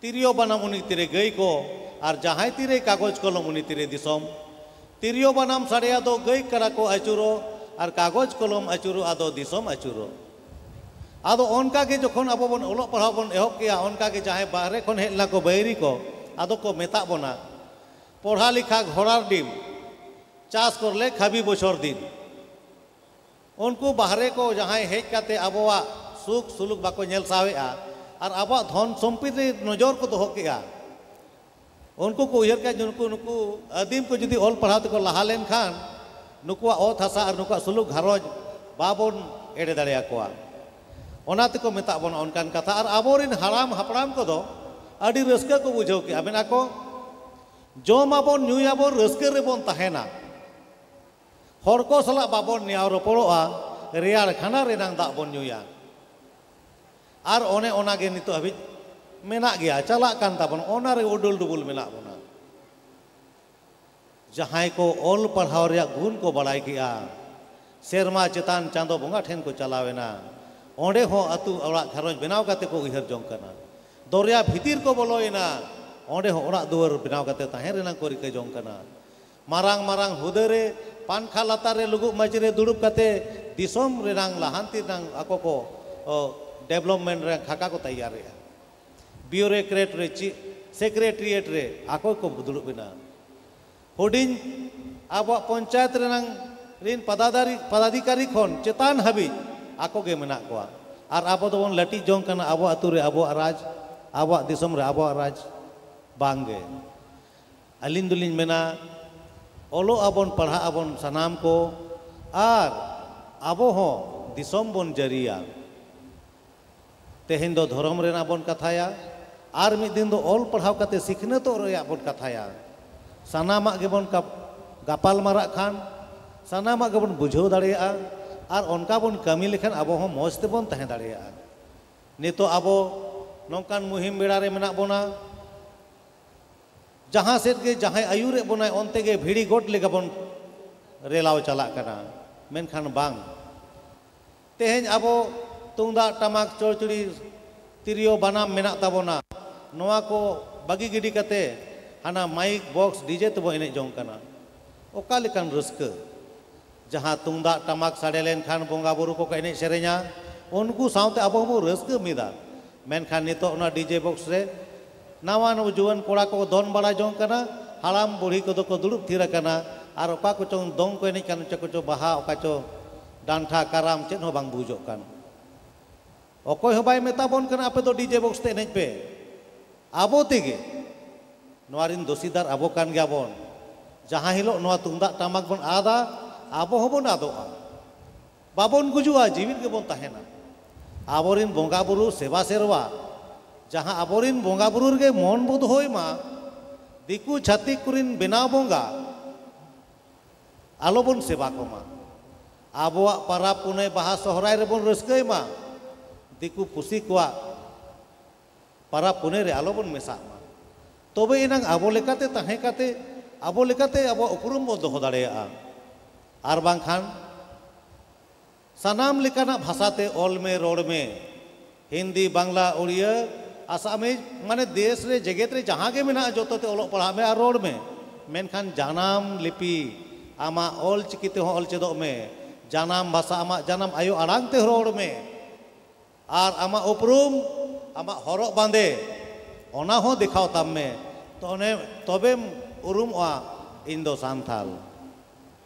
ᱛᱤᱨᱭᱳ ᱵᱟᱱᱟᱢ ᱩᱱᱤ ᱛᱤᱨᱮ ᱜᱟᱹᱭ ᱠᱚ, ᱟᱨ ᱡᱟᱦᱟᱸᱭ ᱛᱤᱨᱮ ᱠᱟᱜᱚᱡᱽ ᱠᱚᱞᱚᱢ ᱩᱱᱤ ᱛᱤᱨᱮ ᱫᱤᱥᱚᱢ᱾ ᱛᱤᱨᱭᱳ ᱵᱟᱱᱟᱢ ᱥᱟᱰᱮᱭᱟ ᱫᱚ ᱜᱟᱹᱭ ᱠᱟᱰᱟ ᱠᱚ ᱟᱹᱪᱩᱨᱚᱜ, ᱟᱨ ᱠᱟᱜᱚᱡᱽ ᱠᱚᱞᱚᱢ ᱟᱹᱪᱩᱨᱚᱜ ᱟᱫᱚ ᱫᱤᱥᱚᱢ ᱟᱹᱪᱩᱨᱚᱜ᱾ ᱟᱫᱚ ᱚᱱᱠᱟ ᱜᱮ ᱡᱚᱠᱷᱚᱱ ᱟᱵᱚ ᱵᱚᱱ ᱚᱞᱚᱜ ᱯᱟᱲᱦᱟᱣ ᱵᱚᱱ ᱮᱦᱚᱵ ᱠᱮᱜᱼᱟ, ᱚᱱᱠᱟ ᱜᱮ ᱡᱟᱦᱟᱸᱭ ᱵᱟᱦᱨᱮ ᱠᱷᱚᱱ ᱦᱮᱡ ᱞᱮᱱᱟ ᱠᱚ ᱵᱟᱹᱭᱨᱤ ᱠᱚ, ᱟᱫᱚ ᱠᱚ ᱢᱮᱛᱟᱜ ᱵᱚᱱᱟ, ᱯᱚᱲᱦᱟ ᱞᱮᱠᱷᱟ ᱜᱷᱚᱲᱟᱨ ᱰᱤᱢ, ᱪᱟᱥ ᱠᱚᱨᱞᱮ ᱠᱷᱟᱵᱤ ᱵᱚᱪᱷᱚᱨ ᱫᱤᱱ᱾ ᱩᱱᱠᱩ ᱵᱟᱦᱨᱮ ᱠᱚ ᱡᱟᱦᱟᱸᱭ ᱦᱮᱡ ᱠᱟᱛᱮ ᱟᱵᱚᱣᱟᱜ ᱥᱩᱠ ᱥᱩᱞᱩᱠ ᱵᱟᱠᱚ ᱧᱮᱞ ᱥᱟᱦᱟᱣᱮᱜᱼᱟ ᱟᱨ ᱟᱵᱚᱣᱟᱜ ᱫᱷᱚᱱ ᱥᱚᱢᱯᱚᱛᱤ ᱨᱮ ᱱᱚᱡᱚᱨ ᱠᱚ ᱫᱚᱦᱚ ᱠᱮᱜᱼᱟ, ᱩᱱᱠᱩ ᱠᱚ ᱩᱭᱦᱟᱹᱨ ᱠᱮᱜᱼᱟ ᱡᱮ ᱱᱩᱠᱩ, ᱱᱩᱠᱩ ᱟᱹᱫᱤᱢ ᱠᱚ ᱡᱩᱫᱤ ᱚᱞ ᱯᱟᱲᱦᱟᱣ ᱛᱮᱠᱚ ᱞᱟᱦᱟ ᱞᱮᱱᱠᱷᱟᱱ ᱱᱩᱠᱩᱣᱟᱜ ᱚᱛ ᱦᱟᱥᱟ ᱟᱨ ᱱᱩᱠᱩᱣᱟᱜ ᱥᱩᱞᱩᱠ ᱜᱷᱟᱨᱚᱸᱡᱽ ᱵᱟᱵᱚᱱ ᱮᱲᱮ ᱫᱟᱲᱮᱭᱟᱠᱚᱣᱟ᱾ ᱚᱱᱟ ᱛᱮᱠᱚ ᱢᱮᱛᱟᱜ ᱵᱚᱱᱟ ᱚᱱᱠᱟᱱ ᱠᱟᱛᱷᱟ᱾ ᱟᱨ ᱟᱵᱚᱨᱮᱱ ᱦᱟᱲᱟᱢ ᱦᱟᱯᱲᱟᱢ ᱠᱚᱫᱚ ᱟᱹᱰᱤ ᱨᱟᱹᱥᱠᱟᱹ ᱠᱚ ᱵᱩᱡᱷᱟᱹᱣ ᱠᱮᱜᱼᱟ, ᱢᱮᱱᱟ ᱠᱚ, ᱡᱚᱢᱟᱵᱚᱱ, ᱧᱩᱭᱟᱵᱚᱱ, ᱨᱟᱹᱥᱠᱟᱹ ᱨᱮᱵᱚᱱ ᱛᱟᱦᱮᱱᱟ᱾ ᱦᱚᱲ ᱠᱚ ᱥᱟᱞᱟᱜ ᱵᱟᱵᱚᱱ ᱱᱮᱭᱟᱣ ᱨᱚᱯᱚᱲᱚᱜᱼᱟ, ᱨᱮᱭᱟᱲ ᱠᱷᱟᱸᱰᱟ ᱨᱮᱱᱟᱝ ᱫᱟᱜ ᱵᱚᱱ ᱧᱩᱭᱟ᱾ ᱟᱨ ᱚᱱᱮ ᱚᱱᱟ ᱜᱮ ᱱᱤᱛᱚᱜ ᱦᱟᱹᱵᱤᱡ ᱢᱮᱱᱟᱜ ᱜᱮᱭᱟ, ᱪᱟᱞᱟᱜ ᱠᱟᱱ ᱛᱟᱵᱚᱱᱟ, ᱚᱱᱟ ᱨᱮ ᱩᱰᱩᱞ ᱰᱩᱵᱩᱞ ᱢᱮᱱᱟᱜ ᱵᱚᱱᱟ᱾ ᱡᱟᱦᱟᱸᱭ ᱠᱚ ᱚᱞ ᱯᱟᱲᱦᱟᱣ ᱨᱮᱭᱟᱜ ᱜᱩᱱ ᱠᱚ ᱵᱟᱲᱟᱭ ᱠᱮᱜᱼᱟ, ᱥᱮᱨᱢᱟ ᱪᱮᱛᱟᱱ ᱪᱟᱸᱫᱚ ᱵᱚᱸᱜᱟ ᱴᱷᱮᱱ ᱠᱚ ᱪᱟᱞᱟᱣ ᱮᱱᱟ, ᱚᱸᱰᱮ ᱦᱚᱸ ᱟᱹᱛᱩ ᱚᱲᱟᱜ ᱜᱷᱟᱨᱚᱸᱡᱽ ᱵᱮᱱᱟᱣ ᱠᱟᱛᱮ ᱠᱚ ᱩᱭᱦᱟᱹᱨ ᱡᱚᱝ ᱠᱟᱱᱟ᱾ ᱫᱚᱨᱭᱟ ᱵᱷᱤᱛᱤᱨ ᱠᱚ ᱵᱚᱞᱚᱭᱮᱱᱟ, ᱚᱸᱰᱮ ᱦᱚᱸ ᱚᱲᱟᱜ ᱫᱩᱣᱟᱹᱨ ᱵᱮᱱᱟᱣ ᱠᱟᱛᱮ ᱛᱟᱦᱮᱸ ᱨᱮᱱᱟᱜ ᱠᱚ ᱨᱤᱠᱟᱹ ᱡᱚᱝ ᱠᱟᱱᱟ᱾ ᱢᱟᱨᱟᱝ ᱢᱟᱨᱟᱝ ᱦᱩᱫᱟᱹ ᱨᱮ, ᱯᱟᱝᱠᱷᱟ ᱞᱟᱛᱟᱨ ᱨᱮ, ᱞᱩᱜᱩᱵ ᱢᱟᱹᱪᱤ ᱨᱮ ᱫᱩᱲᱩᱵ ᱠᱟᱛᱮ ᱫᱤᱥᱚᱢ ᱨᱮᱱᱟᱝ ᱞᱟᱦᱟᱱᱛᱤ ᱨᱮᱱᱟᱝ ᱟᱠᱚ ᱠᱚ, ᱚ, development ᱨᱮ ᱠᱷᱟᱠᱟ ᱠᱚ ᱛᱮᱭᱟᱨᱮᱜᱼᱟ᱾ ᱵᱤᱭᱩᱨᱳᱠᱨᱮᱴ ᱨᱮ ᱪᱮᱫ, ᱥᱮᱠᱨᱮᱴᱟᱨᱤᱭᱮᱴ ᱨᱮ ᱟᱠᱚ ᱠᱚ ᱫᱩᱲᱩᱵ ᱮᱱᱟ᱾ ᱦᱩᱰᱤᱧ ᱟᱵᱚᱣᱟᱜ ᱯᱚᱧᱪᱟᱭᱮᱛ ᱨᱮᱱᱟᱝ ᱨᱤᱱ ᱯᱟᱫᱟᱫᱟᱨᱤ-, ᱯᱟᱫᱟᱫᱷᱤᱠᱟᱨᱤ ᱠᱷᱚᱱ ᱪᱮᱛᱟᱱ ᱦᱟᱹᱵᱤᱡ ᱟᱠᱚ ᱜᱮ ᱢᱮᱱᱟᱜ ᱠᱚᱣᱟ᱾ ᱟᱨ ᱟᱵᱚ ᱫᱚᱵᱚᱱ ᱞᱟᱹᱴᱤᱡ ᱡᱚᱝ ᱠᱟᱱᱟ ᱟᱵᱚ ᱟᱹᱛᱩ ᱨᱮ ᱟᱵᱚᱣᱟᱜ ᱨᱟᱡᱽ, ᱟᱵᱚᱣᱟᱜ ᱫᱤᱥᱚᱢ ᱨᱮ ᱟᱵᱚᱣᱟᱜ ᱨᱟᱡᱽ᱾ ᱵᱟᱝ ᱜᱮ᱾ ᱟᱹᱞᱤᱧ ᱫᱚᱞᱤᱧ ᱢᱮᱱᱟ, ᱚᱞᱚᱜ ᱟᱵᱚᱱ, ᱯᱟᱲᱦᱟᱜ ᱟᱵᱚᱱ ᱥᱟᱱᱟᱢ ᱠᱚ, ᱟᱨ ᱟᱵᱚ ᱦᱚᱸ ᱫᱤᱥᱚᱢ ᱵᱚᱱ ᱡᱟᱹᱨᱤᱭᱟ᱾ ᱛᱮᱦᱮᱧ ᱫᱚ ᱫᱷᱚᱨᱚᱢ ᱨᱮᱱᱟᱜ ᱵᱚᱱ ᱠᱟᱛᱷᱟᱭᱟ, ᱟᱨ ᱢᱤᱫ ᱫᱤᱱ ᱫᱚ ᱚᱞ ᱯᱟᱲᱦᱟᱣ ᱠᱟᱛᱮ ᱥᱤᱠᱷᱱᱟᱹᱛᱚᱜ ᱨᱮᱭᱟᱜ ᱵᱚᱱ ᱠᱟᱛᱷᱟᱭᱟ᱾ ᱥᱟᱱᱟᱢᱟᱜ ᱜᱮᱵᱚᱱ ᱠᱟᱯ- ᱜᱟᱯᱟᱞ ᱢᱟᱨᱟᱜ ᱠᱷᱟᱱ, ᱥᱟᱱᱟᱢᱟᱜ ᱜᱮᱵᱚᱱ ᱵᱩᱡᱷᱟᱹᱣ ᱫᱟᱲᱮᱭᱟᱜᱼᱟ᱾ ᱟᱨ ᱚᱱᱠᱟ ᱵᱚᱱ ᱠᱟᱹᱢᱤ ᱞᱮᱠᱷᱟᱱ ᱟᱵᱚ ᱦᱚᱸ ᱢᱚᱡᱽ ᱛᱮᱵᱚᱱ ᱛᱟᱦᱮᱸ ᱫᱟᱲᱮᱭᱟᱜᱼᱟ᱾ ᱱᱤᱛᱚᱜ ᱟᱵᱚ ᱱᱚᱝᱠᱟᱱ ᱢᱩᱦᱤᱢ ᱵᱮᱲᱟ ᱨᱮ ᱢᱮᱱᱟᱜ ᱵᱚᱱᱟ, ᱡᱟᱦᱟᱸ ᱥᱮᱫ ᱜᱮ ᱡᱟᱦᱟᱸᱭ ᱟᱹᱭᱩᱨᱮᱫ ᱵᱚᱱᱟᱭ, ᱚᱱᱛᱮ ᱜᱮ ᱵᱷᱤᱲᱤ ᱜᱚᱴ ᱞᱮᱠᱟ ᱵᱚᱱ ᱨᱮᱞᱟᱣ ᱪᱟᱞᱟᱜ ᱠᱟᱱᱟ᱾ ᱢᱮᱱᱠᱷᱟᱱ ᱵᱟᱝ, ᱛᱮᱦᱮᱧ ᱟᱵᱚ ᱛᱩᱢᱫᱟᱜ, ᱴᱟᱢᱟᱠ, ᱪᱚᱲᱪᱩᱲᱤ, ᱛᱤᱨᱭᱳ, ᱵᱟᱱᱟᱢ ᱢᱮᱱᱟᱜ ᱛᱟᱵᱚᱱᱟ, ᱱᱚᱣᱟ ᱠᱚ ᱵᱟᱹᱜᱤ ᱜᱤᱰᱤ ᱠᱟᱛᱮ ᱦᱟᱱᱟ ᱢᱟᱭᱤᱠ, ᱵᱚᱠᱥ, ᱰᱤᱡᱮ ᱛᱮᱵᱚ ᱮᱱᱮᱡ ᱡᱚᱝ ᱠᱟᱱᱟ᱾ ᱚᱠᱟ ᱞᱮᱠᱟᱱ ᱨᱟᱹᱥᱠᱟᱹ? ᱡᱟᱦᱟᱸ ᱛᱩᱢᱫᱟᱜ, ᱴᱟᱢᱟᱠ ᱥᱟᱰᱮ ᱞᱮᱱᱠᱷᱟᱱ ᱵᱚᱸᱜᱟ ᱵᱩᱨᱩ ᱠᱚᱠᱚ ᱮᱱᱮᱡ ᱥᱮᱨᱮᱧᱟ, ᱩᱱᱠᱩ ᱥᱟᱶᱛᱮ ᱟᱵᱚ ᱦᱚᱸᱵᱚ ᱨᱟᱹᱥᱠᱟᱹ ᱢᱤᱫᱟ᱾ ᱢᱮᱱᱠᱷᱟᱱ ᱱᱤᱛᱚᱜ ᱚᱱᱟ ᱰᱤᱡᱮ ᱵᱚᱠᱥ ᱨᱮ ᱱᱟᱣᱟ ᱱᱟᱣᱟ ᱡᱩᱣᱟᱹᱱ ᱠᱚᱲᱟ ᱠᱚ ᱫᱚᱱ ᱵᱟᱲᱟ ᱡᱚᱝ ᱠᱟᱱᱟ, ᱦᱟᱲᱟᱢ ᱵᱩᱲᱦᱤ ᱠᱚᱫᱚ ᱠᱚ ᱫᱩᱲᱩᱵ ᱛᱷᱤᱨ ᱟᱠᱟᱱᱟ᱾ ᱟᱨ ᱚᱠᱟ ᱠᱚᱪᱚᱝ ᱫᱚᱝ ᱠᱚ ᱮᱱᱮᱡ ᱠᱟᱱ, ᱪᱚ ᱠᱚᱪᱚ ᱵᱟᱦᱟ, ᱚᱠᱟ ᱪᱚ ᱰᱟᱱᱴᱷᱟ, ᱠᱟᱨᱟᱢ, ᱪᱮᱫ ᱦᱚᱸ ᱵᱟᱝ ᱵᱩᱡᱚᱜ ᱠᱟᱱ᱾ ᱚᱠᱚᱭ ᱦᱚᱸ ᱵᱟᱭ ᱢᱮᱛᱟ ᱵᱚᱱ ᱠᱟᱱᱟ, "ᱟᱯᱮ ᱫᱚ ᱰᱤᱡᱮ ᱵᱚᱠᱥ ᱛᱮ ᱮᱱᱮᱡ ᱯᱮ᱾" ᱟᱵᱚ ᱛᱮᱜᱮ ᱱᱚᱣᱟ ᱨᱤᱱ ᱫᱳᱥᱤᱫᱟᱨ ᱟᱵᱚ ᱠᱟᱱ ᱜᱮᱭᱟ ᱵᱚᱱ᱾ ᱡᱟᱦᱟᱸ ᱦᱤᱞᱳᱜ ᱱᱚᱣᱟ ᱛᱩᱢᱫᱟᱜ ᱴᱟᱢᱟᱠ ᱵᱚᱱ ᱟᱫᱟ, ᱟᱵᱚ ᱦᱚᱸᱵᱚᱱ ᱟᱫᱚᱜᱼᱟ᱾ ᱵᱟᱵᱚᱱ ᱜᱩᱡᱩᱜᱼᱟ, ᱡᱤᱣᱤᱫ ᱜᱮᱵᱚᱱ ᱛᱟᱦᱮᱱᱟ᱾ ᱟᱵᱚᱨᱤᱱ ᱵᱚᱸᱜᱟ ᱵᱩᱨᱩ ᱥᱮᱵᱟ ᱥᱮᱨᱣᱟ, ᱡᱟᱦᱟᱸ ᱟᱵᱚᱨᱤᱱ ᱵᱚᱸᱜᱟ ᱵᱩᱨᱩ ᱨᱮᱜᱮ ᱢᱚᱱ ᱵᱚ ᱫᱚᱦᱚᱭ ᱢᱟ, ᱫᱤᱠᱩ ᱪᱷᱟᱹᱛᱤᱠ ᱠᱚᱨᱤᱱ ᱵᱮᱱᱟᱣ ᱵᱚᱸᱜᱟ ᱟᱞᱚᱵᱚᱱ ᱥᱮᱵᱟ ᱠᱚᱢᱟ᱾ ᱟᱵᱚᱣᱟᱜ ᱯᱟᱨᱟᱵᱽ ᱯᱩᱱᱟᱹᱭ, ᱵᱟᱦᱟ ᱥᱚᱦᱨᱟᱭ ᱨᱮᱵᱚᱱ ᱨᱟᱹᱥᱠᱟᱹᱭ ᱢᱟ, ᱫᱤᱠᱩ ᱯᱩᱥᱤ ᱠᱚᱣᱟᱜ ᱯᱟᱨᱟᱵᱽ ᱯᱩᱱᱟᱹᱭ ᱨᱮ ᱟᱞᱚᱵᱚᱱ ᱢᱮᱥᱟᱜ ᱢᱟ᱾ ᱛᱚᱵᱮ ᱮᱱᱟᱝ ᱟᱵᱚ ᱞᱮᱠᱟᱛᱮ ᱛᱟᱦᱮᱸ ᱠᱟᱛᱮ, ᱟᱵᱚ ᱞᱮᱠᱟᱛᱮ ᱟᱵᱚᱣᱟᱜ ᱩᱯᱨᱩᱢ ᱵᱚᱱ ᱫᱚᱦᱚ ᱫᱟᱲᱮᱭᱟᱜᱼᱟ᱾ ᱟᱨ ᱵᱟᱝᱠᱷᱟᱱ ᱥᱟᱱᱟᱢ ᱞᱮᱠᱟᱱᱟᱜ ᱵᱷᱟᱥᱟᱛᱮ ᱚᱞ ᱢᱮ, ᱨᱚᱲ ᱢᱮ᱾ ᱦᱤᱱᱫᱤ, ᱵᱟᱝᱞᱟ, ᱩᱲᱤᱭᱟᱹ, ᱟᱥᱟᱢᱤᱡ, ᱢᱟᱱᱮ ᱫᱮᱥ ᱨᱮ, ᱡᱮᱜᱮᱛ ᱨᱮ ᱡᱟᱦᱟᱸ ᱜᱮ ᱢᱮᱱᱟᱜᱼᱟ, ᱡᱚᱛᱚ ᱛᱮ ᱚᱞᱚᱜ ᱯᱟᱲᱦᱟᱜ ᱢᱮ ᱟᱨ ᱨᱚᱲ ᱢᱮ᱾ ᱢᱮᱱᱠᱷᱟᱱ ᱡᱟᱱᱟᱢ ᱞᱤᱯᱤ, ᱟᱢᱟᱜ ᱚᱞ ᱪᱤᱠᱤ ᱛᱮᱦᱚᱸ ᱚᱞ ᱪᱮᱫᱚᱜ ᱢᱮ᱾ ᱡᱟᱱᱟᱢ ᱵᱷᱟᱥᱟ, ᱟᱢᱟᱜ ᱡᱟᱱᱟᱢ ᱟᱭᱳ ᱟᱲᱟᱝ ᱛᱮ ᱨᱚᱲ ᱢᱮ᱾ ᱟᱨ ᱟᱢᱟᱜ ᱩᱯᱨᱩᱢ, ᱟᱢᱟᱜ ᱦᱚᱨᱚᱜ ᱵᱟᱸᱫᱮ, ᱚᱱᱟ ᱦᱚᱸ ᱫᱮᱠᱷᱟᱣ ᱛᱟᱢ ᱢᱮ᱾ ᱛᱚ ᱚᱱᱮ ᱛᱚᱵᱮᱢ ᱩᱨᱩᱢᱚᱜᱼᱟ, "ᱤᱧ ᱫᱚ ᱥᱟᱱᱛᱟᱞ᱾"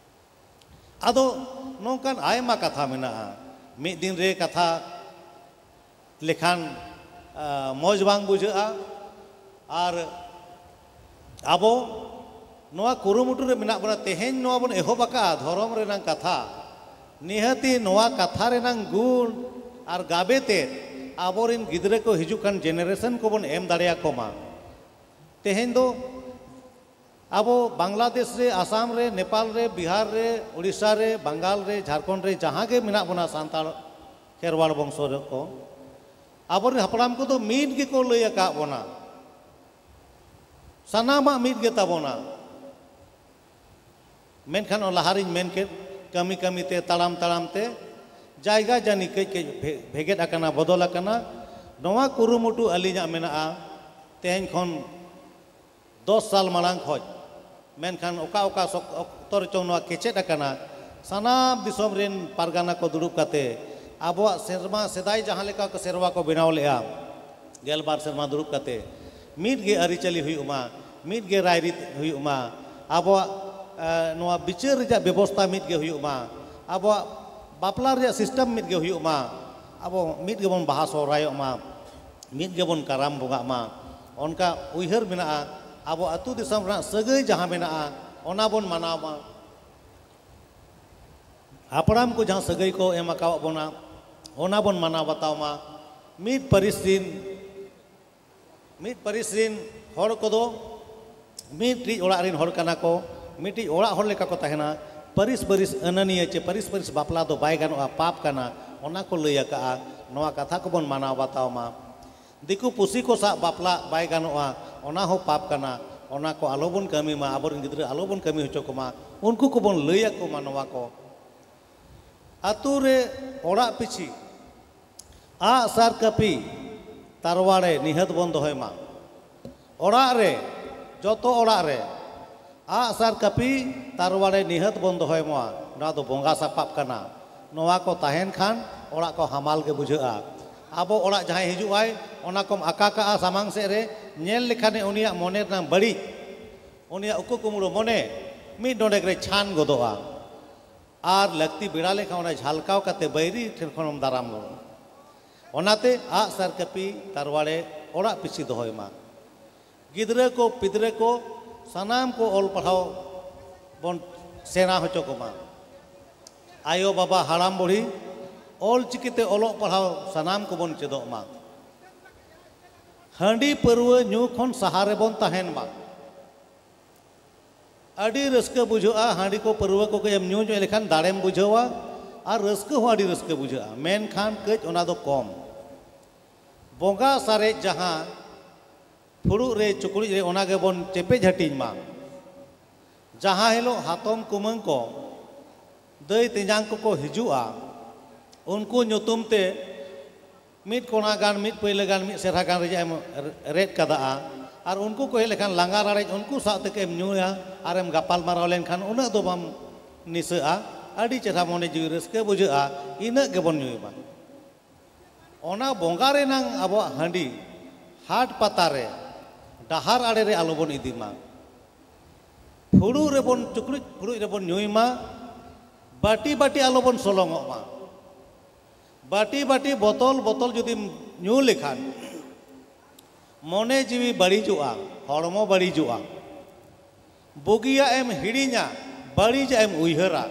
ᱟᱫᱚ ᱱᱚᱝᱠᱟᱱ ᱟᱭᱢᱟ ᱠᱟᱛᱷᱟ ᱢᱮᱱᱟᱜᱼᱟ᱾ ᱢᱤᱫ ᱫᱤᱱ ᱨᱮ ᱠᱟᱛᱷᱟ ᱞᱮᱠᱷᱟᱱ, ᱟ, ᱢᱚᱡᱽ ᱵᱟᱝ ᱵᱩᱡᱷᱟᱹᱜᱼᱟ᱾ ᱟᱨ ᱟᱵᱚ ᱱᱚᱣᱟ ᱠᱩᱨᱩᱢᱩᱴᱩ ᱨᱮ ᱢᱮᱱᱟᱜ ᱵᱚᱱᱟ, ᱛᱮᱦᱮᱧ ᱱᱚᱣᱟ ᱵᱚᱱ ᱮᱦᱚᱵ ᱟᱠᱟᱫᱼᱟ ᱫᱷᱚᱨᱚᱢ ᱨᱮᱱᱟᱜ ᱠᱟᱛᱷᱟ᱾ ᱱᱤᱦᱟᱹᱛᱤ ᱱᱚᱣᱟ ᱠᱟᱛᱷᱟ ᱨᱮᱱᱟᱜ ᱜᱩᱱ ᱟᱨ ᱜᱟᱵᱮ ᱛᱮ ᱟᱵᱚᱨᱤᱱ ᱜᱤᱫᱽᱨᱟᱹ ᱠᱚ, ᱦᱤᱡᱩᱜ ᱠᱟᱱ ᱡᱮᱱᱟᱨᱮᱥᱚᱱ ᱠᱚᱵᱚᱱ ᱮᱢ ᱫᱟᱲᱮᱭᱟᱠᱚ ᱢᱟ᱾ ᱛᱮᱦᱮᱧ ᱫᱚ ᱟᱵᱚ ᱵᱟᱝᱞᱟᱫᱮᱥ ᱨᱮ, ᱟᱥᱟᱢ ᱨᱮ, ᱱᱮᱯᱟᱞ ᱨᱮ, ᱵᱤᱦᱟᱨ ᱨᱮ, ᱳᱰᱤᱥᱟ ᱨᱮ, ᱵᱟᱝᱜᱟᱞ ᱨᱮ, ᱡᱷᱟᱲᱠᱷᱚᱸᱰ ᱨᱮ, ᱡᱟᱦᱟᱸ ᱜᱮ ᱢᱮᱱᱟᱜ ᱵᱚᱱᱟ ᱥᱟᱱᱛᱟᱲ ᱠᱷᱮᱨᱣᱟᱲ ᱵᱚᱝᱥᱚ ᱨᱮ ᱠᱚ, ᱟᱵᱚᱨᱮᱱ ᱦᱟᱯᱲᱟᱢ ᱠᱚᱫᱚ ᱢᱤᱫ ᱜᱮᱠᱚ ᱞᱟᱹᱭ ᱟᱠᱟᱫ ᱵᱚᱱᱟ, ᱥᱟᱱᱟᱢᱟᱜ ᱢᱤᱫ ᱜᱮ ᱛᱟᱵᱚᱱᱟ᱾ ᱢᱮᱱᱠᱷᱟᱱ ᱚᱱᱟ ᱞᱟᱦᱟᱨᱤᱧ ᱢᱮᱱ ᱠᱮᱫ, ᱠᱟᱹᱢᱤ ᱠᱟᱹᱢᱤ ᱛᱮ, ᱛᱟᱲᱟᱢ ᱛᱟᱲᱟᱢ ᱛᱮ ᱡᱟᱭᱜᱟ ᱡᱟᱹᱱᱤ ᱠᱟᱹᱡ ᱠᱟᱹᱡ ᱵᱷᱮ-, ᱵᱷᱮᱜᱮᱫ ᱟᱠᱟᱱᱟ, ᱵᱚᱫᱚᱞ ᱟᱠᱟᱱᱟ᱾ ᱱᱚᱣᱟ ᱠᱩᱨᱩᱢᱩᱴᱩ ᱟᱹᱞᱤᱧᱟᱜ ᱢᱮᱱᱟᱜᱼᱟ, ᱛᱮᱦᱮᱧ ᱠᱷᱚᱱ ᱫᱚᱥ ᱥᱟᱞ ᱢᱟᱲᱟᱝ ᱠᱷᱚᱱ᱾ ᱢᱮᱱᱠᱷᱟᱱ ᱚᱠᱟ ᱚᱠᱟ ᱥᱚᱠ-, ᱚᱠᱛᱚ ᱨᱮᱪᱚᱝ ᱱᱚᱣᱟ ᱠᱮᱪᱮᱫ ᱟᱠᱟᱱᱟ, ᱥᱟᱱᱟᱢ ᱫᱤᱥᱚᱢ ᱨᱮᱱ ᱯᱟᱨᱜᱟᱱᱟ ᱠᱚ ᱫᱩᱲᱩᱵ ᱠᱟᱛᱮ ᱟᱵᱚᱣᱟᱜ ᱥᱮᱨᱢᱟ, ᱥᱮᱫᱟᱭ ᱡᱟᱦᱟᱸ ᱞᱮᱠᱟ ᱠᱚ ᱥᱮᱨᱣᱟ ᱠᱚ ᱵᱮᱱᱟᱣ ᱞᱮᱫᱼᱟ, ᱜᱮᱞᱵᱟᱨ ᱥᱮᱨᱢᱟ ᱫᱩᱲᱩᱵ ᱠᱟᱛᱮ ᱢᱤᱫ ᱜᱮ ᱟᱹᱨᱤᱪᱟᱹᱞᱤ ᱦᱩᱭᱩᱜ ᱢᱟ, ᱢᱤᱫ ᱜᱮ ᱨᱟᱭᱨᱤᱛ ᱦᱩᱭᱩᱜ ᱢᱟ, ᱟᱵᱚᱣᱟᱜ, ᱮ, ᱱᱚᱣᱟ ᱵᱤᱪᱟᱹᱨ ᱨᱮᱭᱟᱜ ᱵᱮᱵᱚᱥᱛᱷᱟ ᱢᱤᱫ ᱜᱮ ᱦᱩᱭᱩᱜ ᱢᱟ, ᱟᱵᱚᱣᱟᱜ ᱵᱟᱯᱞᱟ ᱨᱮᱭᱟᱜ system ᱢᱤᱫ ᱜᱮ ᱦᱩᱭᱩᱜ ᱢᱟ, ᱟᱵᱚ ᱢᱤᱫ ᱜᱮᱵᱚᱱ ᱵᱟᱦᱟ ᱥᱚᱦᱨᱟᱭᱚᱜ ᱢᱟ, ᱢᱤᱫ ᱜᱮᱵᱚᱱ ᱠᱟᱨᱟᱢ ᱵᱚᱸᱜᱟᱜ ᱢᱟ, ᱚᱱᱠᱟ ᱩᱭᱦᱟᱹᱨ ᱢᱮᱱᱟᱜᱼᱟ᱾ ᱟᱵᱚ ᱟᱹᱛᱩ ᱫᱤᱥᱚᱢ ᱨᱮᱱᱟᱜ ᱥᱟᱹᱜᱟᱹᱭ ᱡᱟᱦᱟᱸ ᱢᱮᱱᱟᱜᱼᱟ, ᱚᱱᱟ ᱵᱚᱱ ᱢᱟᱱᱟᱣ ᱢᱟ᱾ ᱦᱟᱯᱲᱟᱢ ᱠᱚ ᱡᱟᱦᱟᱸ ᱥᱟᱹᱜᱟᱹᱭ ᱠᱚ ᱮᱢ ᱟᱠᱟᱣᱟᱫ ᱵᱚᱱᱟ, ᱚᱱᱟ ᱵᱚᱱ ᱢᱟᱱᱟᱣ ᱵᱟᱛᱟᱣ ᱢᱟ᱾ ᱢᱤᱫ ᱯᱟᱹᱨᱤᱥ ᱨᱤᱱ, ᱢᱤᱫ ᱯᱟᱹᱨᱤᱥ ᱨᱤᱱ ᱦᱚᱲ ᱠᱚᱫᱚ ᱢᱤᱫᱴᱤᱡ ᱚᱲᱟᱜ ᱨᱤᱱ ᱦᱚᱲ ᱠᱟᱱᱟ ᱠᱚ, ᱢᱤᱫᱴᱤᱡ ᱚᱲᱟᱜ ᱦᱚᱲ ᱞᱮᱠᱟ ᱠᱚ ᱛᱟᱦᱮᱱᱟ᱾ ᱯᱟᱹᱨᱤᱥ ᱯᱟᱹᱨᱤᱥ ᱟᱹᱱᱟᱹᱱᱤᱭᱟᱹ ᱪᱮ ᱯᱟᱹᱨᱤᱥ ᱯᱟᱹᱨᱤᱥ ᱵᱟᱯᱞᱟ ᱫᱚ ᱵᱟᱭ ᱜᱟᱱᱚᱜᱼᱟ, ᱯᱟᱯ ᱠᱟᱱᱟ, ᱚᱱᱟ ᱠᱚ ᱞᱟᱹᱭ ᱟᱠᱟᱜᱼᱟ᱾ ᱱᱚᱣᱟ ᱠᱟᱛᱷᱟ ᱠᱚᱵᱚᱱ ᱢᱟᱱᱟᱣ ᱵᱟᱛᱟᱣ ᱢᱟ᱾ ᱫᱤᱠᱩ ᱯᱩᱥᱤ ᱠᱚ ᱥᱟᱶ ᱵᱟᱯᱞᱟ ᱵᱟᱭ ᱜᱟᱱᱚᱜᱼᱟ, ᱚᱱᱟ ᱦᱚᱸ ᱯᱟᱯ ᱠᱟᱱᱟ᱾ ᱚᱱᱟ ᱠᱚ ᱟᱞᱚᱵᱚᱱ ᱠᱟᱹᱢᱤ ᱢᱟ, ᱟᱵᱚᱨᱮᱱ ᱜᱤᱫᱽᱨᱟᱹ ᱟᱞᱚᱵᱚᱱ ᱠᱟᱹᱢᱤ ᱦᱚᱪᱚ ᱠᱚᱢᱟ, ᱩᱱᱠᱩ ᱠᱚᱵᱚᱱ ᱞᱟᱹᱭ ᱟᱠᱚ ᱢᱟ ᱱᱚᱣᱟ ᱠᱚ᱾ ᱟᱛᱳ ᱨᱮ ᱚᱲᱟᱜ ᱯᱤᱪᱷᱤ ᱟᱜ ᱥᱟᱨ ᱠᱟᱹᱯᱤ ᱛᱟᱨᱣᱟᱲᱮ ᱱᱤᱦᱟᱹᱛ ᱵᱚᱱ ᱫᱚᱦᱚᱭ ᱢᱟ᱾ ᱚᱲᱟᱜ ᱨᱮ, ᱡᱚᱛᱚ ᱚᱲᱟᱜ ᱨᱮ ᱟᱜ ᱥᱟᱨ ᱠᱟᱹᱯᱤ ᱛᱟᱨᱣᱟᱲᱮ ᱱᱤᱦᱟᱹᱛ ᱵᱚᱱ ᱫᱚᱦᱚᱭ ᱢᱟ᱾ ᱱᱚᱣᱟ ᱫᱚ ᱵᱚᱸᱜᱟ ᱥᱟᱯᱟᱵ ᱠᱟᱱᱟ᱾ ᱱᱚᱣᱟ ᱠᱚ ᱛᱟᱦᱮᱱ ᱠᱷᱟᱱ ᱚᱲᱟᱜ ᱠᱚ ᱦᱟᱢᱟᱞ ᱜᱮ ᱵᱩᱡᱷᱟᱹᱜᱼᱟ᱾ ᱟᱵᱚ ᱚᱲᱟᱜ ᱡᱟᱦᱟᱸᱭ ᱦᱤᱡᱩᱜ ᱟᱭ, ᱚᱱᱟ ᱠᱚᱢ ᱟᱠᱟ ᱠᱟᱜᱼᱟ ᱥᱟᱢᱟᱝ ᱥᱮᱫ ᱨᱮ, ᱧᱮᱞ ᱞᱮᱠᱷᱟᱱᱮ ᱩᱱᱤᱭᱟᱜ ᱢᱚᱱᱮ ᱨᱮᱱᱟᱜ ᱵᱟᱹᱲᱤᱡ, ᱩᱱᱤᱭᱟᱜ ᱩᱠᱩ ᱠᱩᱢᱲᱩ ᱢᱚᱱᱮ ᱢᱤᱫ ᱰᱚᱸᱰᱮᱠ ᱨᱮ ᱪᱷᱟᱱ ᱜᱚᱫᱚᱜᱼᱟ᱾ ᱟᱨ ᱞᱟᱹᱠᱛᱤ ᱵᱮᱲᱟ ᱞᱮᱠᱷᱟᱱ ᱚᱱᱟ ᱡᱷᱟᱞᱠᱟᱣ ᱠᱟᱛᱮ ᱵᱟᱹᱭᱨᱤ ᱴᱷᱮᱱ ᱠᱷᱚᱱᱮᱢ ᱫᱟᱨᱟᱢ ᱜᱚᱫᱚᱜᱼᱟ᱾ ᱚᱱᱟᱛᱮ ᱟᱜ ᱥᱟᱨ ᱠᱟᱹᱯᱤ ᱛᱟᱨᱣᱟᱲᱮ ᱚᱲᱟᱜ ᱯᱤᱪᱷᱤ ᱫᱚᱦᱚᱭ ᱢᱟ᱾ ᱜᱤᱫᱽᱨᱟᱹ ᱠᱚ, ᱯᱤᱫᱽᱨᱟᱹ ᱠᱚ, ᱥᱟᱱᱟᱢ ᱠᱚ ᱚᱞ ᱯᱟᱲᱦᱟᱣ ᱵᱚᱱ ᱥᱮᱬᱟ ᱦᱚᱪᱚ ᱠᱚᱢᱟ᱾ ᱟᱭᱳ ᱵᱟᱵᱟ, ᱦᱟᱲᱟᱢ ᱵᱩᱲᱦᱤ, ᱚᱞ ᱪᱤᱠᱤᱛᱮ ᱚᱞᱚᱜ ᱯᱟᱲᱦᱟᱣ ᱥᱟᱱᱟᱢ ᱠᱚᱵᱚᱱ ᱪᱮᱫᱚᱜ ᱢᱟ᱾ ᱦᱟᱺᱰᱤ ᱯᱟᱹᱨᱣᱟᱹ ᱧᱩ ᱠᱷᱚᱱ ᱥᱟᱦᱟ ᱨᱮᱵᱚᱱ ᱛᱟᱦᱮᱱ ᱢᱟ᱾ ᱟᱹᱰᱤ ᱨᱟᱹᱥᱠᱟᱹ ᱵᱩᱡᱷᱟᱹᱜᱼᱟ᱾ ᱦᱟᱺᱰᱤ ᱠᱚ ᱯᱟᱹᱨᱣᱟᱹ ᱠᱚ ᱠᱟᱹᱡ ᱮᱢ ᱧᱩ ᱧᱚᱜ ᱞᱮᱠᱷᱟᱱ ᱫᱟᱲᱮᱢ ᱵᱩᱡᱷᱟᱹᱣᱟ ᱟᱨ ᱨᱟᱹᱥᱠᱟᱹ ᱦᱚᱸ ᱟᱹᱰᱤ ᱨᱟᱹᱥᱠᱟᱹ ᱵᱩᱡᱷᱟᱹᱜᱼᱟ, ᱢᱮᱱᱠᱷᱟᱱ ᱠᱟᱹᱡ ᱚᱱᱟ ᱫᱚ ᱠᱚᱢ᱾ ᱵᱚᱸᱜᱟ ᱥᱟᱨᱮᱡ ᱡᱟᱦᱟᱸ ᱯᱷᱩᱲᱩᱜ ᱨᱮ ᱪᱩᱠᱲᱩᱡ ᱨᱮ ᱚᱱᱟ ᱜᱮᱵᱚᱱ ᱪᱮᱯᱮᱡ ᱦᱟᱹᱴᱤᱧ ᱢᱟ᱾ ᱡᱟᱦᱟᱸ ᱦᱤᱞᱳᱜ ᱦᱟᱛᱚᱢ ᱠᱩᱢᱟᱹᱝ ᱠᱚ ᱫᱟᱹᱭ ᱛᱮᱧᱟᱝ ᱠᱚᱠᱚ ᱦᱤᱡᱩᱜᱼᱟ, ᱩᱱᱠᱩ ᱧᱩᱛᱩᱢ ᱛᱮ ᱢᱤᱫ ᱠᱚᱬᱟ ᱜᱟᱱ, ᱢᱤᱫ ᱯᱟᱹᱭᱞᱟᱹ ᱜᱟᱱ, ᱢᱤᱫ ᱥᱮᱨᱦᱟ ᱜᱟᱱ ᱨᱮᱭᱟᱜ ᱮᱢ ᱨᱮᱫ ᱠᱟᱫᱟᱜᱼᱟ᱾ ᱟᱨ ᱩᱱᱠᱩ ᱠᱚ ᱦᱮᱡ ᱞᱮᱠᱷᱟᱱ ᱞᱟᱸᱜᱟ ᱨᱟᱲᱮᱡ ᱩᱱᱠᱩ ᱥᱟᱶ ᱛᱮᱜᱮᱢ ᱧᱩᱭᱟ ᱟᱨᱮᱢ ᱜᱟᱯᱟᱞ ᱢᱟᱨᱟᱣ ᱞᱮᱱᱠᱷᱟᱱ ᱩᱱᱟᱹᱜ ᱫᱚ ᱵᱟᱢ ᱱᱤᱥᱟᱹᱜᱼᱟ᱾ ᱟᱹᱰᱤ ᱪᱮᱦᱨᱟ ᱢᱚᱱᱮ ᱡᱤᱣᱤ ᱨᱟᱹᱥᱠᱟᱹ ᱵᱩᱡᱷᱟᱹᱜᱼᱟ᱾ ᱤᱱᱟᱹᱜ ᱜᱮᱵᱚᱱ ᱧᱩᱭ ᱢᱟ᱾ ᱚᱱᱟ ᱵᱚᱸᱜᱟ ᱨᱮᱱᱟᱝ ᱟᱵᱚᱣᱟᱜ ᱦᱟᱺᱰᱤ ᱦᱟᱴ ᱯᱟᱛᱟ ᱨᱮ, ᱰᱟᱦᱟᱨ ᱟᱲᱮ ᱨᱮ ᱟᱞᱚᱵᱚᱱ ᱤᱫᱤ ᱢᱟ᱾ ᱯᱷᱩᱲᱩᱜ ᱨᱮᱵᱚᱱ ᱪᱩᱠᱲᱩᱡ ᱯᱷᱩᱲᱩᱡ ᱨᱮᱵᱚᱱ ᱧᱩᱭ ᱢᱟ᱾ ᱵᱟᱹᱴᱤ ᱵᱟᱹᱴᱤ ᱟᱞᱚᱵᱚᱱ ᱥᱚᱞᱚᱝᱚᱜ ᱢᱟ᱾ ᱵᱟᱹᱴᱤ ᱵᱟᱹᱴᱤ, ᱵᱚᱛᱚᱞ ᱵᱚᱛᱚᱞ ᱡᱩᱫᱤᱢ ᱧᱩ ᱞᱮᱠᱷᱟᱱ ᱢᱚᱱᱮ ᱡᱤᱣᱤ ᱵᱟᱹᱲᱤᱡᱚᱜᱼᱟ, ᱦᱚᱲᱢᱚ ᱵᱟᱹᱲᱤᱡᱚᱜᱼᱟ᱾ ᱵᱩᱜᱤᱭᱟᱜ ᱮᱢ ᱦᱤᱲᱤᱧᱟ, ᱵᱟᱹᱲᱤᱡᱟᱜ ᱮᱢ ᱩᱭᱦᱟᱹᱨᱟ᱾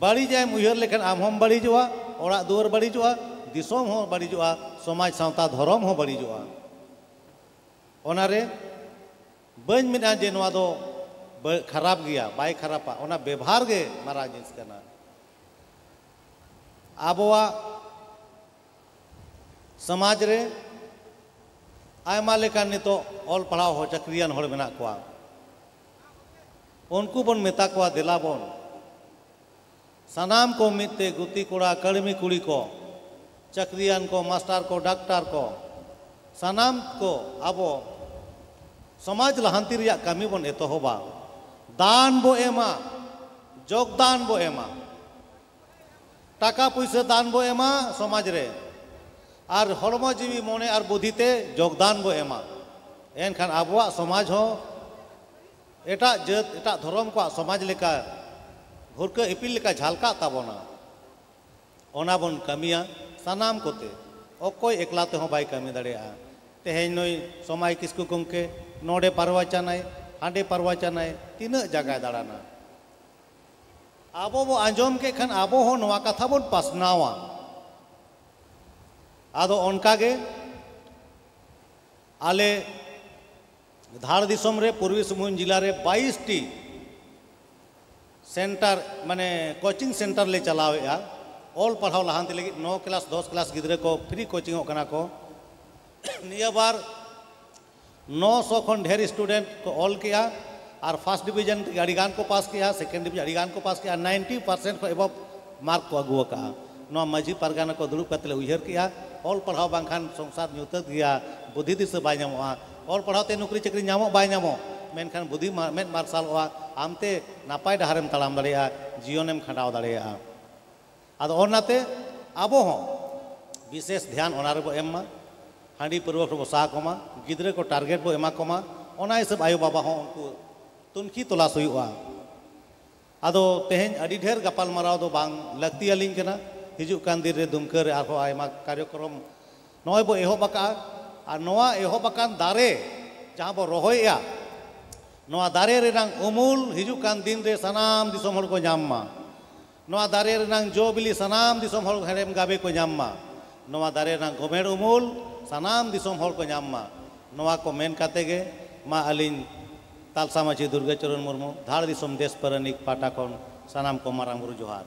ᱵᱟᱹᱲᱤᱡᱟᱜ ᱮᱢ ᱩᱭᱦᱟᱹᱨ ᱞᱮᱠᱷᱟᱱ ᱟᱢ ᱦᱚᱸᱢ ᱵᱟᱹᱲᱤᱡᱚᱜᱼᱟ, ᱚᱲᱟᱜ ᱫᱩᱣᱟᱹᱨ ᱵᱟᱹᱲᱤᱡᱚᱜᱼᱟ, ᱫᱤᱥᱚᱢ ᱦᱚᱸ ᱵᱟᱹᱲᱤᱡᱚᱜᱼᱟ, ᱥᱚᱢᱟᱡᱽ, ᱥᱟᱶᱛᱟ, ᱫᱷᱚᱨᱚᱢ ᱦᱚᱸ ᱵᱟᱹᱲᱤᱡᱚᱜᱼᱟ᱾ ᱚᱱᱟᱨᱮ ᱵᱟᱹᱧ ᱢᱮᱱᱟ ᱡᱮ ᱱᱚᱣᱟ ᱫᱚ ᱵᱟᱹ-, ᱠᱷᱟᱨᱟᱯ ᱜᱮᱭᱟ, ᱵᱟᱭ ᱠᱷᱟᱨᱟᱯᱟ, ᱚᱱᱟ ᱵᱮᱵᱷᱟᱨ ᱜᱮ ᱢᱟᱨᱟᱝ ᱡᱤᱱᱤᱥ ᱠᱟᱱᱟ᱾ ᱟᱵᱚᱣᱟᱜ ᱥᱚᱢᱟᱡᱽ ᱨᱮ ᱟᱭᱢᱟ ᱞᱮᱠᱟᱱ ᱱᱤᱛᱚᱜ ᱚᱞ ᱯᱟᱲᱦᱟᱣ ᱦᱚᱸ ᱪᱟᱹᱠᱨᱤᱭᱟᱱ ᱦᱚᱲ ᱢᱮᱱᱟᱜ ᱠᱚᱣᱟ᱾ ᱩᱱᱠᱩ ᱵᱚᱱ ᱢᱮᱛᱟ ᱠᱚᱣᱟ, ᱫᱮᱞᱟ ᱵᱚᱱ ᱥᱟᱱᱟᱢ ᱠᱚ ᱢᱤᱫ ᱛᱮ, ᱜᱩᱛᱤ ᱠᱚᱲᱟ, ᱠᱟᱹᱲᱢᱤ ᱠᱩᱲᱤ ᱠᱚ, ᱪᱟᱹᱠᱨᱤᱭᱟᱱ ᱠᱚ, ᱢᱟᱥᱴᱟᱨ ᱠᱚ, ᱰᱟᱠᱛᱟᱨ ᱠᱚ, ᱥᱟᱱᱟᱢ ᱠᱚ ᱟᱵᱚ ᱥᱚᱢᱟᱡᱽ ᱞᱟᱦᱟᱱᱛᱤ ᱨᱮᱭᱟᱜ ᱠᱟᱹᱢᱤ ᱵᱚᱱ ᱮᱛᱚᱦᱚᱵᱟ᱾ ᱫᱟᱱ ᱵᱚ ᱮᱢᱟ, ᱡᱳᱜᱽᱫᱟᱱ ᱵᱚ ᱮᱢᱟ᱾ ᱴᱟᱠᱟ ᱯᱩᱭᱥᱟᱹ ᱫᱟᱱ ᱵᱚ ᱮᱢᱟ ᱥᱚᱢᱟᱡᱽ ᱨᱮ, ᱟᱨ ᱦᱚᱲᱢᱚ ᱡᱤᱣᱤ ᱢᱚᱱᱮ ᱟᱨ ᱵᱩᱫᱷᱤ ᱛᱮ ᱡᱳᱜᱽᱫᱟᱱ ᱵᱚ ᱮᱢᱟ᱾ ᱮᱱᱠᱷᱟᱱ ᱟᱵᱚᱣᱟᱜ ᱥᱚᱢᱟᱡᱽ ᱦᱚᱸ ᱮᱴᱟᱜ ᱡᱟᱹᱛ, ᱮᱴᱟᱜ ᱫᱷᱚᱨᱚᱢ ᱠᱚᱣᱟᱜ ᱥᱚᱢᱟᱡᱽ ᱞᱮᱠᱟ ᱵᱷᱩᱨᱠᱟᱹ ᱤᱯᱤᱞ ᱞᱮᱠᱟ ᱡᱷᱟᱞᱠᱟᱜ ᱛᱟᱵᱚᱱᱟ᱾ ᱚᱱᱟ ᱵᱚᱱ ᱠᱟᱹᱢᱤᱭᱟ ᱥᱟᱱᱟᱢ ᱠᱚᱛᱮ᱾ ᱚᱠᱚᱭ ᱮᱠᱞᱟ ᱛᱮᱦᱚᱸ ᱵᱟᱭ ᱠᱟᱹᱢᱤ ᱫᱟᱲᱮᱭᱟᱜᱼᱟ᱾ ᱛᱮᱦᱮᱧ ᱱᱩᱭ ᱥᱚᱢᱟᱭ ᱠᱤᱥᱠᱩ ᱜᱚᱢᱠᱮ ᱱᱚᱰᱮ ᱯᱟᱨᱣᱟᱪᱟᱱᱟᱭ, ᱦᱟᱸᱰᱮ ᱯᱟᱨᱣᱟᱪᱟᱱᱟᱭ, ᱛᱤᱱᱟᱹᱜ ᱡᱟᱭᱜᱟᱭ ᱫᱟᱬᱟᱱᱟ᱾ ᱟᱵᱚ ᱵᱚ ᱟᱸᱡᱚᱢ ᱠᱮᱫ ᱠᱷᱟᱱ ᱟᱵᱚ ᱦᱚᱸ ᱱᱚᱣᱟ ᱠᱟᱛᱷᱟ ᱵᱚᱱ ᱯᱟᱥᱱᱟᱣᱟ᱾ ᱟᱫᱚ ᱚᱱᱠᱟ ᱜᱮ ᱟᱞᱮ ᱫᱷᱟᱲ ᱫᱤᱥᱚᱢ ᱨᱮ ᱯᱩᱨᱵᱤ ᱥᱤᱝᱵᱷᱩᱢ ᱡᱮᱞᱟ ᱨᱮ ᱵᱟᱭᱤᱥ ᱴᱤ ᱥᱮᱱᱴᱟᱨ, ᱢᱟᱱᱮ ᱠᱳᱪᱤᱝ ᱥᱮᱱᱴᱟᱨ ᱞᱮ ᱪᱟᱞᱟᱣᱮᱫᱼᱟ ᱚᱞ ᱯᱟᱲᱦᱟᱣ ᱞᱟᱦᱟᱱᱛᱤ ᱞᱟᱹᱜᱤᱫ᱾ ᱱᱚ ᱠᱞᱟᱥ ᱫᱚᱥ ᱠᱞᱟᱥ ᱜᱤᱫᱽᱨᱟᱹ ᱠᱚ ᱯᱷᱨᱤ ᱠᱳᱪᱤᱝᱚᱜ ᱠᱟᱱᱟ ᱠᱚ᱾ ᱱᱤᱭᱟᱹ ᱵᱟᱨ ᱱᱚ ᱥᱚ ᱠᱷᱚᱱ ᱰᱷᱮᱨ ᱥᱴᱩᱰᱮᱱᱴ ᱠᱚ ᱚᱞ ᱠᱮᱜᱼᱟ ᱟᱨ ᱯᱷᱟᱥᱴ ᱰᱤᱵᱤᱡᱚᱱ ᱛᱮᱜᱮ ᱟᱹᱰᱤ ᱜᱟᱱ ᱠᱚ ᱯᱟᱥ ᱠᱮᱜᱼᱟ, ᱥᱮᱠᱮᱱᱰ ᱰᱤᱵᱤᱡᱚᱱ ᱟᱹᱰᱤ ᱜᱟᱱ ᱠᱚ ᱯᱟᱥ ᱠᱮᱜᱼᱟ, ᱱᱟᱭᱤᱱᱴᱤ ᱯᱟᱨᱥᱮᱱᱴ ᱠᱷᱚᱱ ᱮᱵᱚᱵᱷ ᱢᱟᱨᱠ ᱠᱚ ᱟᱹᱜᱩ ᱟᱠᱟᱜᱼᱟ᱾ ᱱᱚᱣᱟ ᱢᱟᱹᱡᱷᱤ ᱯᱟᱨᱜᱟᱱᱟ ᱠᱚ ᱫᱩᱲᱩᱵ ᱠᱟᱛᱮ ᱞᱮ ᱩᱭᱦᱟᱹᱨ ᱠᱮᱜᱼᱟ, ᱚᱞ ᱯᱟᱲᱦᱟᱣ ᱵᱟᱝᱠᱷᱟᱱ ᱥᱚᱝᱥᱟᱨ ᱧᱩᱛᱟᱹᱛ ᱜᱮᱭᱟ, ᱵᱩᱫᱷᱤ ᱫᱤᱥᱟᱹ ᱵᱟᱭ ᱧᱟᱢᱚᱜᱼᱟ᱾ ᱚᱞ ᱯᱟᱲᱦᱟᱣ ᱛᱮ ᱱᱚᱠᱨᱤ ᱪᱟᱹᱠᱨᱤ ᱧᱟᱢᱚᱜ ᱵᱟᱭ ᱧᱟᱢᱚᱜ, ᱢᱮᱱᱠᱷᱟᱱ ᱵᱩᱫᱷᱤ ᱢᱟ-, ᱢᱮᱫ ᱢᱟᱨᱥᱟᱞᱚᱜᱼᱟ, ᱟᱢᱛᱮ ᱱᱟᱯᱟᱭ ᱰᱟᱦᱟᱨᱮᱢ ᱛᱟᱲᱟᱢ ᱫᱟᱲᱮᱭᱟᱜᱼᱟ, ᱡᱤᱭᱚᱱᱮᱢ ᱠᱷᱟᱸᱰᱟᱣ ᱫᱟᱲᱮᱭᱟᱜᱼᱟ᱾ ᱟᱫᱚ ᱚᱱᱟᱛᱮ ᱟᱵᱚ ᱦᱚᱸ ᱵᱤᱥᱮᱥ ᱫᱷᱮᱭᱟᱱ ᱚᱱᱟ ᱨᱮᱵᱚ ᱮᱢ ᱢᱟ, ᱦᱟᱺᱰᱤ ᱯᱟᱹᱨᱣᱟᱹ ᱠᱚᱵᱚ ᱥᱟᱦᱟ ᱠᱚᱢᱟ, ᱜᱤᱫᱽᱨᱟᱹ ᱠᱚ ᱴᱟᱨᱜᱮᱴ ᱵᱚ ᱮᱢᱟ ᱠᱚᱢᱟ, ᱚᱱᱟ ᱦᱤᱥᱟᱹᱵ ᱟᱭᱳᱼᱵᱟᱵᱟ ᱦᱚᱸ ᱩᱱᱠᱩ ᱛᱩᱱᱠᱷᱤ ᱛᱚᱞᱟᱥ ᱦᱩᱭᱩᱜᱼᱟ᱾ ᱟᱫᱚ ᱛᱮᱦᱮᱧ ᱟᱹᱰᱤ ᱰᱷᱮᱨ ᱜᱟᱯᱟᱞᱢᱟᱨᱟᱣ ᱫᱚ ᱵᱟᱝ ᱞᱟᱹᱠᱛᱤᱭᱟᱞᱤᱧ ᱠᱟᱱᱟ᱾ ᱦᱤᱡᱩᱜ ᱠᱟᱱ ᱫᱤᱱ ᱨᱮ ᱫᱩᱢᱠᱟᱹ ᱨᱮ ᱟᱨᱦᱚᱸ ᱟᱭᱢᱟ ᱠᱟᱨᱭᱚᱠᱨᱚᱢ ᱱᱚᱜᱼᱚᱭ ᱵᱚ ᱮᱦᱚᱵ ᱟᱠᱟᱫᱼᱟ᱾ ᱟᱨ ᱱᱚᱣᱟ ᱮᱦᱚᱵ ᱟᱠᱟᱱ ᱫᱟᱨᱮ ᱡᱟᱦᱟᱸ ᱵᱚ ᱨᱚᱦᱚᱭᱮᱫᱼᱟ, ᱱᱚᱣᱟ ᱫᱟᱨᱮ ᱨᱮᱱᱟᱝ ᱩᱢᱩᱞ ᱦᱤᱡᱩᱜ ᱠᱟᱱ ᱫᱤᱱ ᱨᱮ ᱥᱟᱱᱟᱢ ᱫᱤᱥᱚᱢ ᱦᱚᱲ ᱠᱚ ᱧᱟᱢ ᱢᱟ᱾ ᱱᱚᱣᱟ ᱫᱟᱨᱮ ᱨᱮᱱᱟᱝ ᱡᱚ ᱵᱤᱞᱤ ᱥᱟᱱᱟᱢ ᱫᱤᱥᱚᱢ ᱦᱚᱲ ᱦᱮᱲᱮᱢ ᱜᱟᱵᱮ ᱠᱚ ᱧᱟᱢ ᱢᱟ᱾ ᱱᱚᱣᱟ ᱫᱟᱨᱮ ᱨᱮᱱᱟᱝ ᱜᱚᱢᱮᱲ ᱩᱢᱩᱞ ᱥᱟᱱᱟᱢ ᱫᱤᱥᱚᱢ ᱦᱚᱲ ᱠᱚ ᱧᱟᱢ ᱢᱟ᱾ ᱱᱚᱣᱟ ᱠᱚ ᱢᱮᱱ ᱠᱟᱛᱮ ᱜᱮ ᱢᱟ ᱟᱹᱞᱤᱧ ᱛᱟᱞᱥᱟ ᱢᱟᱹᱡᱷᱤ ᱫᱩᱨᱜᱟᱪᱚᱨᱚᱱ ᱢᱩᱨᱢᱩ, ᱫᱷᱟᱲ ᱫᱤᱥᱚᱢ ᱫᱮᱥ ᱯᱟᱨᱟᱱᱤᱠ ᱯᱟᱦᱴᱟ ᱠᱷᱚᱱ ᱥᱟᱱᱟᱢ ᱠᱚ ᱢᱟᱨᱟᱝ ᱵᱩᱨᱩ ᱡᱚᱦᱟᱨ᱾